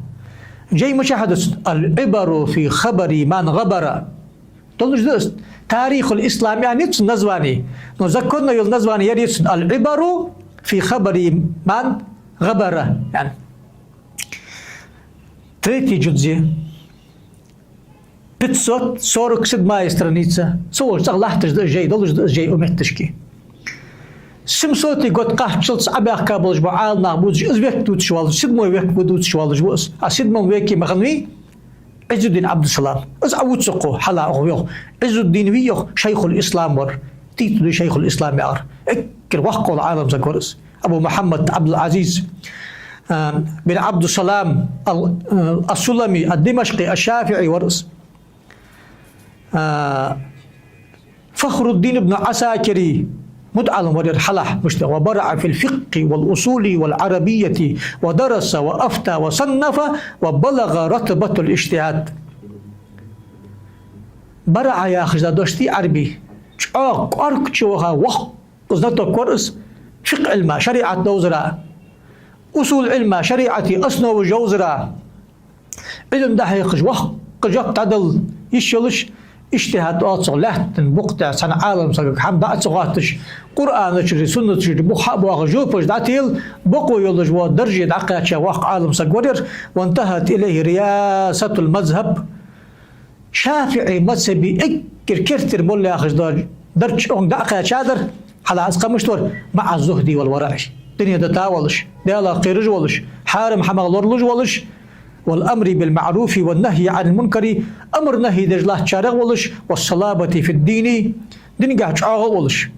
Жай мичахьа да цун? «العبر في خبر من غبر». Долаш да из. Тарихул Ислам аьнна я цун названи. Но законно йола названи яр я цун «العبر في خبر من غبر». Яъни, третий жузе. Пятьсот сорок седьмая страница. Цу волча цӀагӀа латташ да жай, долаш да жай у метташке. Семьсотый год кхаччалца Ӏобаьхка болаш бола Ӏаламнах бувцаш, из век дувцаш воаллаш, седьмой век ва дувцаш воаллаш ва из. А седьмом веке ма хиннавий Ӏиззуддин Ӏабдуссалам. Из Ӏа вувц укхо, хьалха укхо йоах. Ӏиззуддин вий йоах, шайхул ислам вар. Титул да шайхул ислам яхар. Эггара воккха вола Ӏаламсаг вар из. Абу Мухьаммад Ӏабдул-Ӏазиз, а, бин Ӏабдуссалам ал-, а, ас-Сулами, ад-Димашкъи, аш-ШафиӀи вар из. А, Фахруддин ибн Ӏасакири мутаӀалим вар ер хьалахь, мишта: «وبرع في الفقه والأصول والعربية ودرس وأفتى وصنف وبلغ رتبة الاجتهاد». БараӀа яхаш да дош дий Ӏарбий? ЧӀоагӀа кӀоарга чу ваха воккха знаток вар из фикъхӀ Ӏилма, шариӀат довзара, усул Ӏилма, шариӀата основаш йовзара, Ӏилма дӀахьехаш, воккха жоп дӀадала йиш йолаш, иджтихӀад оал цох, лаьттан букъ тӀа цхьан Ӏаламсагага хӀама дӀа а ца хотташ, Къуръана чура, сунната чура бух хьа а боахаш, жопаш дӀателла, бокъо йолаш вола дарже дӀакхаьча воккха Ӏаламсаг вар ер, «وانتهت إليه رياسة المذهب». ШафиӀий мазхӀаба эггара керттера молла яхаш дола дарж укхунга дӀакхаьчадар, хьалха из кхамаш вар, «مع الزهد والورع». Дуне дита а волаш, Даьлах кхераш а волаш, хьарам хӀамах лоралуш а волаш, «والأمر بالمعروف والنهي عن المنكر», амар-нахӀий деш латтачарех а волаш, «والصلابة في الدين», динагахь чӀоагӀа а волаш.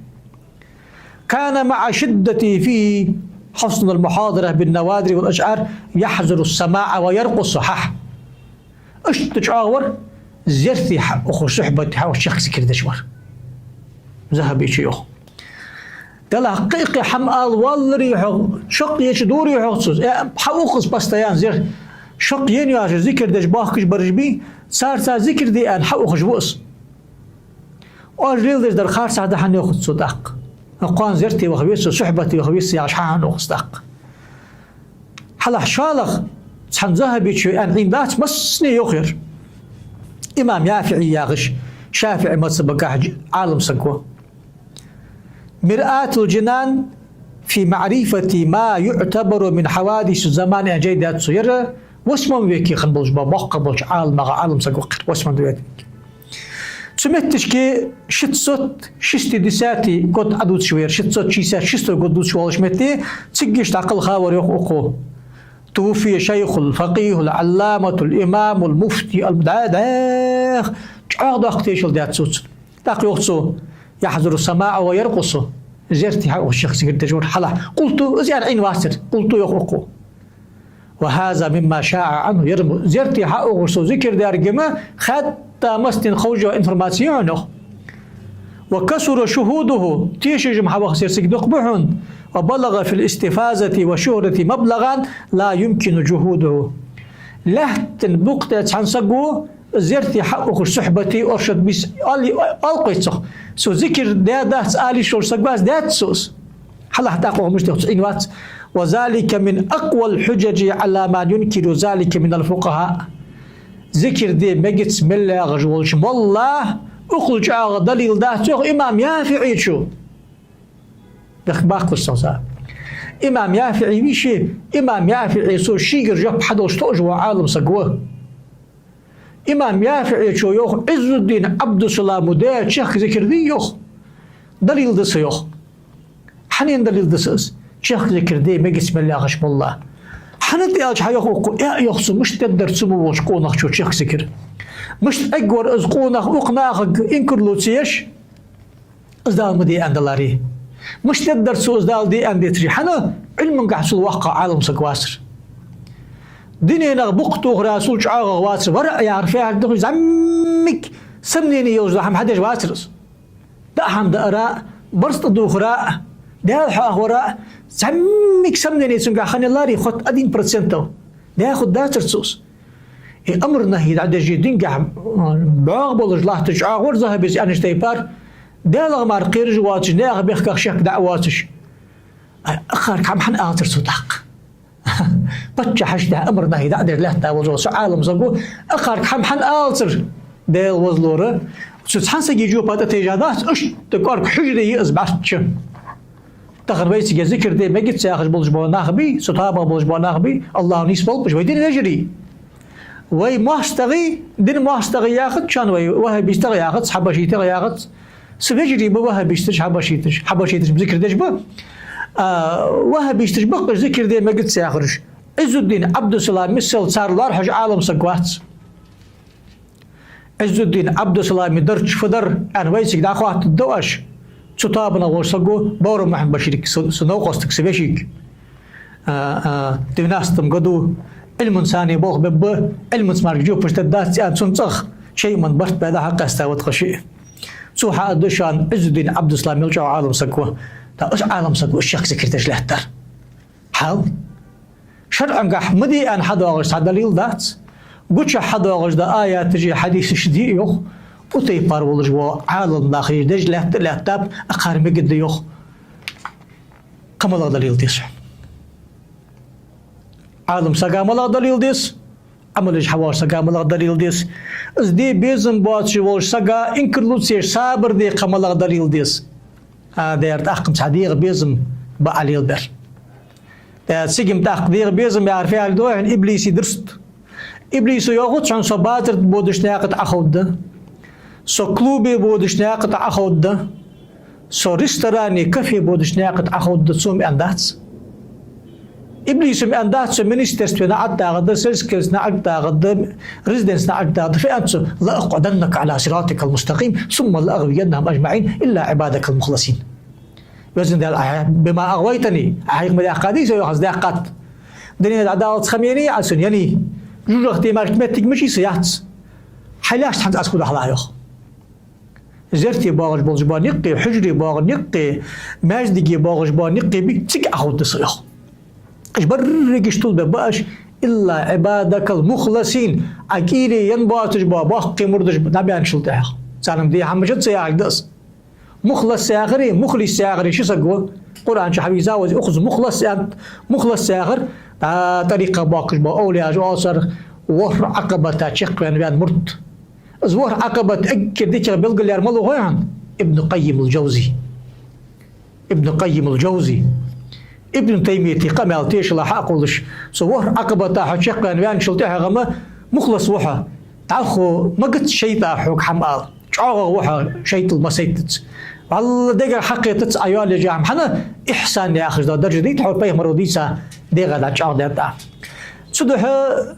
كان مع شدته فيه حسن المحاضرة بالنوادر والأشعار يحذر السماع ويرقص. Хьа. Иштта чӀоагӀа вар, зерте хьаухаш, сухьбате хьаухаш чехка зикар деш вар. Захьабечо йоах. Делахь кхы-кхы хӀама ала валларий хьо, шакъ еча дорий хьо цо? Э, хьаух из постоянно зер-, шакъ енна йоацаш зикар деш бахкаш бараш бий, царца зикар де аьнна хьаухаш ва из. Оаш леладеш дар харцахьа да хьона, йоах цо тӀаккха. Кхоана зерте ваха веза со, сухьбате ваха веза со яхаш хьа-, хьаухаш тӀаккха. Хьалахь шоллагӀа цхьан захьабечо аьнна Ӏийна дац, массане йоах ер. Имам ЯфиӀи яхаш, шафиӀий мазхабагахьа Ӏалам саг ва. مرآة الجنان في معرفة ما يعتبر من حوادث الزمان аьнна жай да цун. Ер восьмом веке хинна болаш бола, боккха болча Ӏаламех Ӏалам саг ва ер, восьмом веке. Цу метташка шестьсот шестидесятый год Ӏадувцаш ва ер, шестьсот шестьдесят шестой год дувцаш волча метте, цигга иштта дӀакхалха вар, йоах укхо. توفي الشيخ الفقيه العلامة الإمام المفتي الم-, дӀа-, дӀаьха чӀоагӀа доккха тешал даьд цо цунна. ТӀаккха йоах цо: يحذر السماع ويرقص. Зерте хьаухаш чехка зикар деш вар хьалахь. قلت, из аьнна Ӏийна вацар. قلت, йоах укхо. وهذا مما شاع عنه. Ер мо зерте хьаухаш цо зикар даьр ма хаьдда массанена ховш йола информаци я хьона, йоах. وكثر شهوده, тешаш-м хьавахар цига дукха ба хьона. وبلغ في الاستفاضة والشهرة مبلغا لا يمكن جحوده. Лаьттан букъ тӀа цхьан саго зерте хьаухаш, сухьбате, оршот бийса, ала, ала кхоач цох. Цо зикар даь дац ала йиш йолаш саг вац, даьд цо из. Хьалахь тӀаккха мишта йоах цо, Ӏийна вац. وذلك من أقوى الحجج على من ينكر ذلك من الفقهاء. Зикар де мегац мел яхаш волча молла укхул чӀоагӀа далил дац, йоах имам ЯфиӀечо. Бехк баккхалаш цох цхьа. Имам ЯфиӀи вий ше, имам ЯфиӀе цо шийгара жоп хьадолаш тоъаш вола Ӏалам саг ва. Имам ЯфиӀечо йоах, Ӏиззуддин Ӏабдуссаламо даь чехка зикар дий, йоах, далил да са, йоах. Хьанна далил да са из? Чехка зикар де мегац мел яхаш молла. ХӀана аьлча, хьа, йоах укхо, э, йоах цо, мишта дергдар цу мо волча къонахчо чехка зикар? Мишта эггара из къонах укх нахага инкарло ца еш, из Дала ма де аьнна даларе? Мишта дергдар цо из Дала де аьнна децаре? ХӀана? Ӏилмангахьа цул воккха Ӏалам саг вацар. Дунен букъ тохара цул чӀоагӀагӀа вацар. ВараӀ яхар фу яхилга да хой, зӀамига сомнени йолаш дола хӀама хьадеш вацар из. ДӀа хӀама даар а, барзкъа духар а, Даьла хьоахавар а, зӀамига сомнени цунгахьа хиннаяр, хоть один процент. Даьхад дацар цо из. Э, амр-нахьи дӀадеш, дингахьа, м, бӀоагӀа болаш латташ чӀоагӀа вар захьабес аьннача тайпара, Даьлах мара кхераш а воацаш, наьха бехках шек дӀа а воацаш. Э, акхарга хӀама хӀана алацар цо тӀаккха? Паччахьашта амр-нахьи дӀадеш лаьтта волаш вола со Ӏалам саго акхарга хӀама хӀана алацар? Даьла возалора. Цу цхьан сага жопа тӀатайжа дац, иштта кӀоарга хьужаре я из бӀарчча. Тахан вайцига зикар де мегац яхаш болаш бола нах бий, цу тоабах болаш бола нах бий, АллахӀо нийсболба уж, вай дина вежарий. Вай моастагӀий, дина моастагӀий яхац шоана вай, ваххабистагӀа яхац, хьабашитагӀа яхац. Са вежарий ба ваххабисташ, хьабашиташ, хьабашиташ-м зикар деш ба. А, ваххабисташ ба-кх уж зикар де мегац яхараш. Ӏиззуддин Ӏабдуссалам миссел цар лоархӀаш Ӏалам саг вац. Ӏиззуддин Ӏабдуссалама дарж фу дар аьнна вайцига дӀахоаттаргда оаш. Цу тоабанах волча саго, Бовра Мухьаммад-Баширга, са, са новкъостага, са вешийга. А, а, двенадцатом году Ӏилманца цхьана болх бергба, Ӏилманца мара жопаш дергдац аьнна, цун цӀагӀа чай-м барт баь дӀа-хьа къаьста ва тха шиъ. Цо хьааргда шоана Ӏиззуддин Ӏабдуссалам мел чӀоагӀа Ӏалам саг ва. ТӀаккха из Ӏалам саг ва из чехка зикар деш лаьттар. Хьал. ШарӀагахьа ма де аьнна хьадоагӀаш цхьа далил дац. Гучахьа хьадоагӀаш да аяташи хьадисаши дий, йоах. Укх тайпара волаш вола Ӏалам нах из деш лаьтта а лаьттаб, акхар мегаргда, йоах. Кхы малагӀа далил деза? Ӏалам сага малагӀа далил деза? Ӏамал еш хьавоагӀаш сага малагӀа далил деза? Из де безам боацаш волча сага инкарло ца еш сабар де кхы малагӀа далил деза? А, дера, тӀаккха-м цхьа дегӀа безам ба Ӏа лелабаьр. Э, цига-м тӀаккха дегӀа безам яхар фу яхилга да хьона? Иблиса дурст. Иблисо йоахац хьона: со базар тӀа бодача наькъа тӀа Ӏоховргда, со клубе бодача наькъа тӀа Ӏоховргда, со ресторане, кафе бодача наькъа тӀа Ӏоховргда, цо-м аьннадац. Иблисо-м аьннадац: со министерстве наӀарга дагӀаргда, сельский наӀарга дагӀаргда, резиденце наӀарга дагӀаргда. Фу аьннад цо? لأقعدن لهم صراطك المستقيم ثم لأغوينهم أجمعين إلا عبادك المخلصين. Везан Даьла, Ӏа, «بما أغويتني», Ӏа хьайх ма даьккхадий со, йоах, аз даьккхад. Дунен тӀа Даьла цхьа ма енай Ӏа сона, енай. ЖожагӀате мара меттиг мичай са, яц. Хьайла лаьш хӀанз аз кху дӀахьалахь, йоах. Зерате боагӀаш болаш бола никъ, хьужаре боагӀа никъ, маьждиге боагӀаш бола никъ бий, цига Ӏоховргда со, йоах. Уж берригаш тилабергба аз, «إلا عبادك المخلصين», Ӏа кӀийле енна боацаш бола боккхий мурдаш дӀабаьнначул тӀехьагӀа. Царна-м дий хӀама мичад са яхилга да из. Мухлас яхари, мухлис яхари ши саг ва. Къуръан чу хьавийрза вай из, укхаза мухлас аьннад. Мухлас яхар, дӀа тӀарикъах боккхаш бола овлияш оал царех, ворхӀ Ӏакъабата чакхваьнна ваьнна мурд. Из ворхӀ Ӏакъабат эггара дикагӀа белгалъяьр малув хой хьона? Ибн Къаййим ал-Джавзи. Ибн Къаййим ал-Джавзи. Ибн Таймияте къамаьл тешалахь хьакхоллаш, цу ворхӀ Ӏакъабата хьо чакхваьнна ваьнначул тӀехьагӀа-м мухлас ва хьо. ДӀахо магац шайтӀа хьога хӀама ала. ЧӀоагӀагӀа ва хьо, шайтӀал ма сайтац. ВаллахӀи, дегах хьакхетац Ӏа йоалаеш я хӀама. ХӀана? Ихьсан яхаш дола даржа дий тхьовра, пайхамаро дийца дегӀа дӀа чӀоагӀдаьд Ӏа. Цудухьа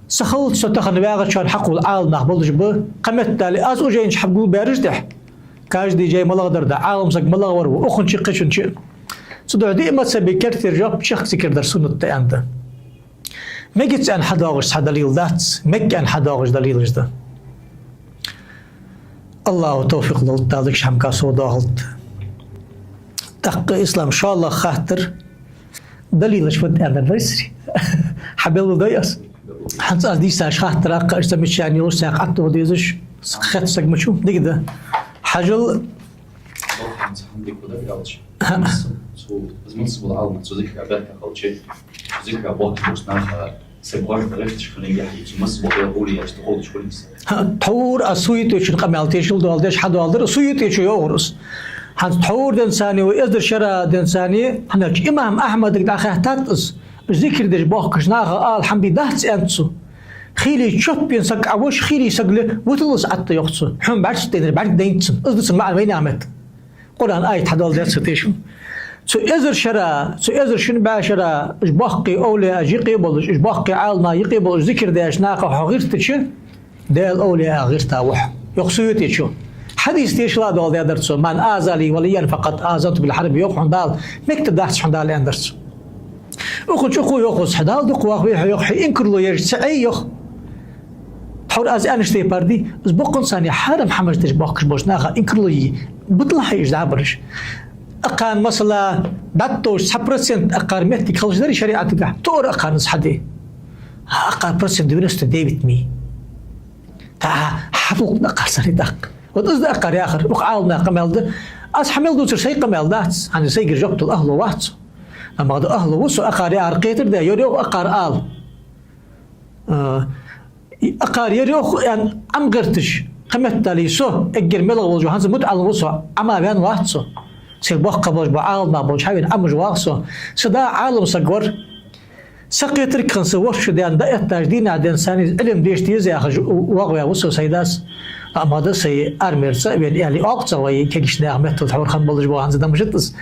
са хилалца со тахан ваьгӀачарна хьакхувл Ӏаламнах болаш ба, кхыметтел аз укх жайна чу хьагулбаьраш тӀехьа. Каждый жай малагӀдар да, Ӏалам саг малагӀвар ва, укхан чу, кхычун чу. Цудухьа диъ мазхӀаба керттера жоп чехка зикар дар суннат да аьнна да. Мегац аьнна хьадоагӀаш цхьа далил дац, мег аьнна хьадоагӀаш далилаш да. АллахӀа товфикъ лолда, Дала дикача хӀамага совдоахалда. ТӀаккха, Ислам, шоллагӀа хаттар, далилаш фуд аьнна дайсари? Хьабелгалдой аз? ХӀанз аз дийцача хаттарах кхы замечани йолаш, цхьаькха ӀотӀадоха дезаш хет саг мича ва? Дика да. Хьажал. Цу, из мунсаб бола Ӏалам, цу зикара бехке хилча, цу зикара бохкаш болча наха саг гӀоргда гӀерташ хиннай яхаш, цу мунсаб болча овлияшта ховргдолаш хулий из? ХӀа, тхьовра аз Суютечун къамаьл тешал доаладеш хьадоаладир, Суютечо йоахар из. ХӀанз тхьовра денз-м, вай эзар шера денз-м, хӀана аьлча имам Ахьмадага дӀахаьттад из. Зикар деш бохкача наха ала хӀама бий, дац аьннад цо. Хийла чоппен саг Ӏа воша, хийла саг ле, вуталва из Ӏатта, йоах цо. Хьона бӀарчча дайнар бӀарг дайнад цунна. Из да цун маӀан вайнаьха метта. Къуръан аят хьадоаладаьд цо тешал. Цу эзар шера, цу эзар шин бӀаь шера уж боккхий овлияаш юкъе болаш, уж боккхий Ӏаламнах юкъе болаш, зикар деш наха хьо гӀертача, Даьла овлияех гӀерта ва хьо, йоах Суютечо. Хьадис тешал а доаладаьдар цо: «من عادى لي وليا فقد آذنته بالحرب», йоах хьона Дала. Мегаш дац хьона Дала, аьннадар цо. Укхун чу укхо йоах из: «Хьо Дала дукха вахавий хьо, йоах, хьо инкарло еш ца Ӏе, йоах. Тхьовра аз аьннача тайпара дий, из боккъонца а хьарам хӀамаш деш бохкаш болча наха инкарло е, буталахь хьо уж дӀабараш. Акхарна, масала, дӀатӀатовш цхьа процент акхар моттиг хилча дарий шариӀатагахь, тоъар акхарна из хьаде. А акхар процент девяносто девять ма йий. ТӀаккха хьабулхаргда акхар царех тӀаккха». Вот из да акхар яхар, укх Ӏаламнаьха къамаьл да. Аз хьа мел дувцар сай къамаьл дац, хӀана сайгара жоп дала ахӀло вац со. Амма да ахӀло ва со акхар яхар кхетар де, ер йоах акхар ала. А, акхар ер йоах аьнна ӀомагӀерташ, кхыметтел со, эггара мелха волаш ва, хӀанз мутаӀаллим ва со, Ӏомаваьнна вац со. Цхьа боккха болаш бола Ӏаламнах болча хьавена Ӏомаваьнна вац со. Са да Ӏалам саг вар. Са кхетарг хинна са ворхӀ шу даьнна, дӀаэттача дийнахьа денз-м из Ӏилма деша деза яхаш воагӀаваь ва со сай дас. Амма да сай армера цӀа а вена, аьле оалаш ца вай, кегийча наьха меттала тхьовра хинна болаш бола хӀанз да мишта из.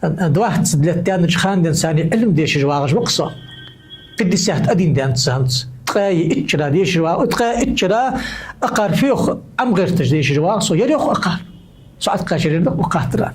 Двадцать лет даьннача хана денз-м Ӏилма дешаш вагӀаш ва-кх со. Пятьдесят один даьннад са хӀанз. Ткъаь итт шера дешаш вагӀа, ткъаь итт шера акхар фу йоах ӀомагӀерташ дешаш вагӀа со, ер йоах акхар. Со Ӏаткъа шерера да-кх укх хаттара.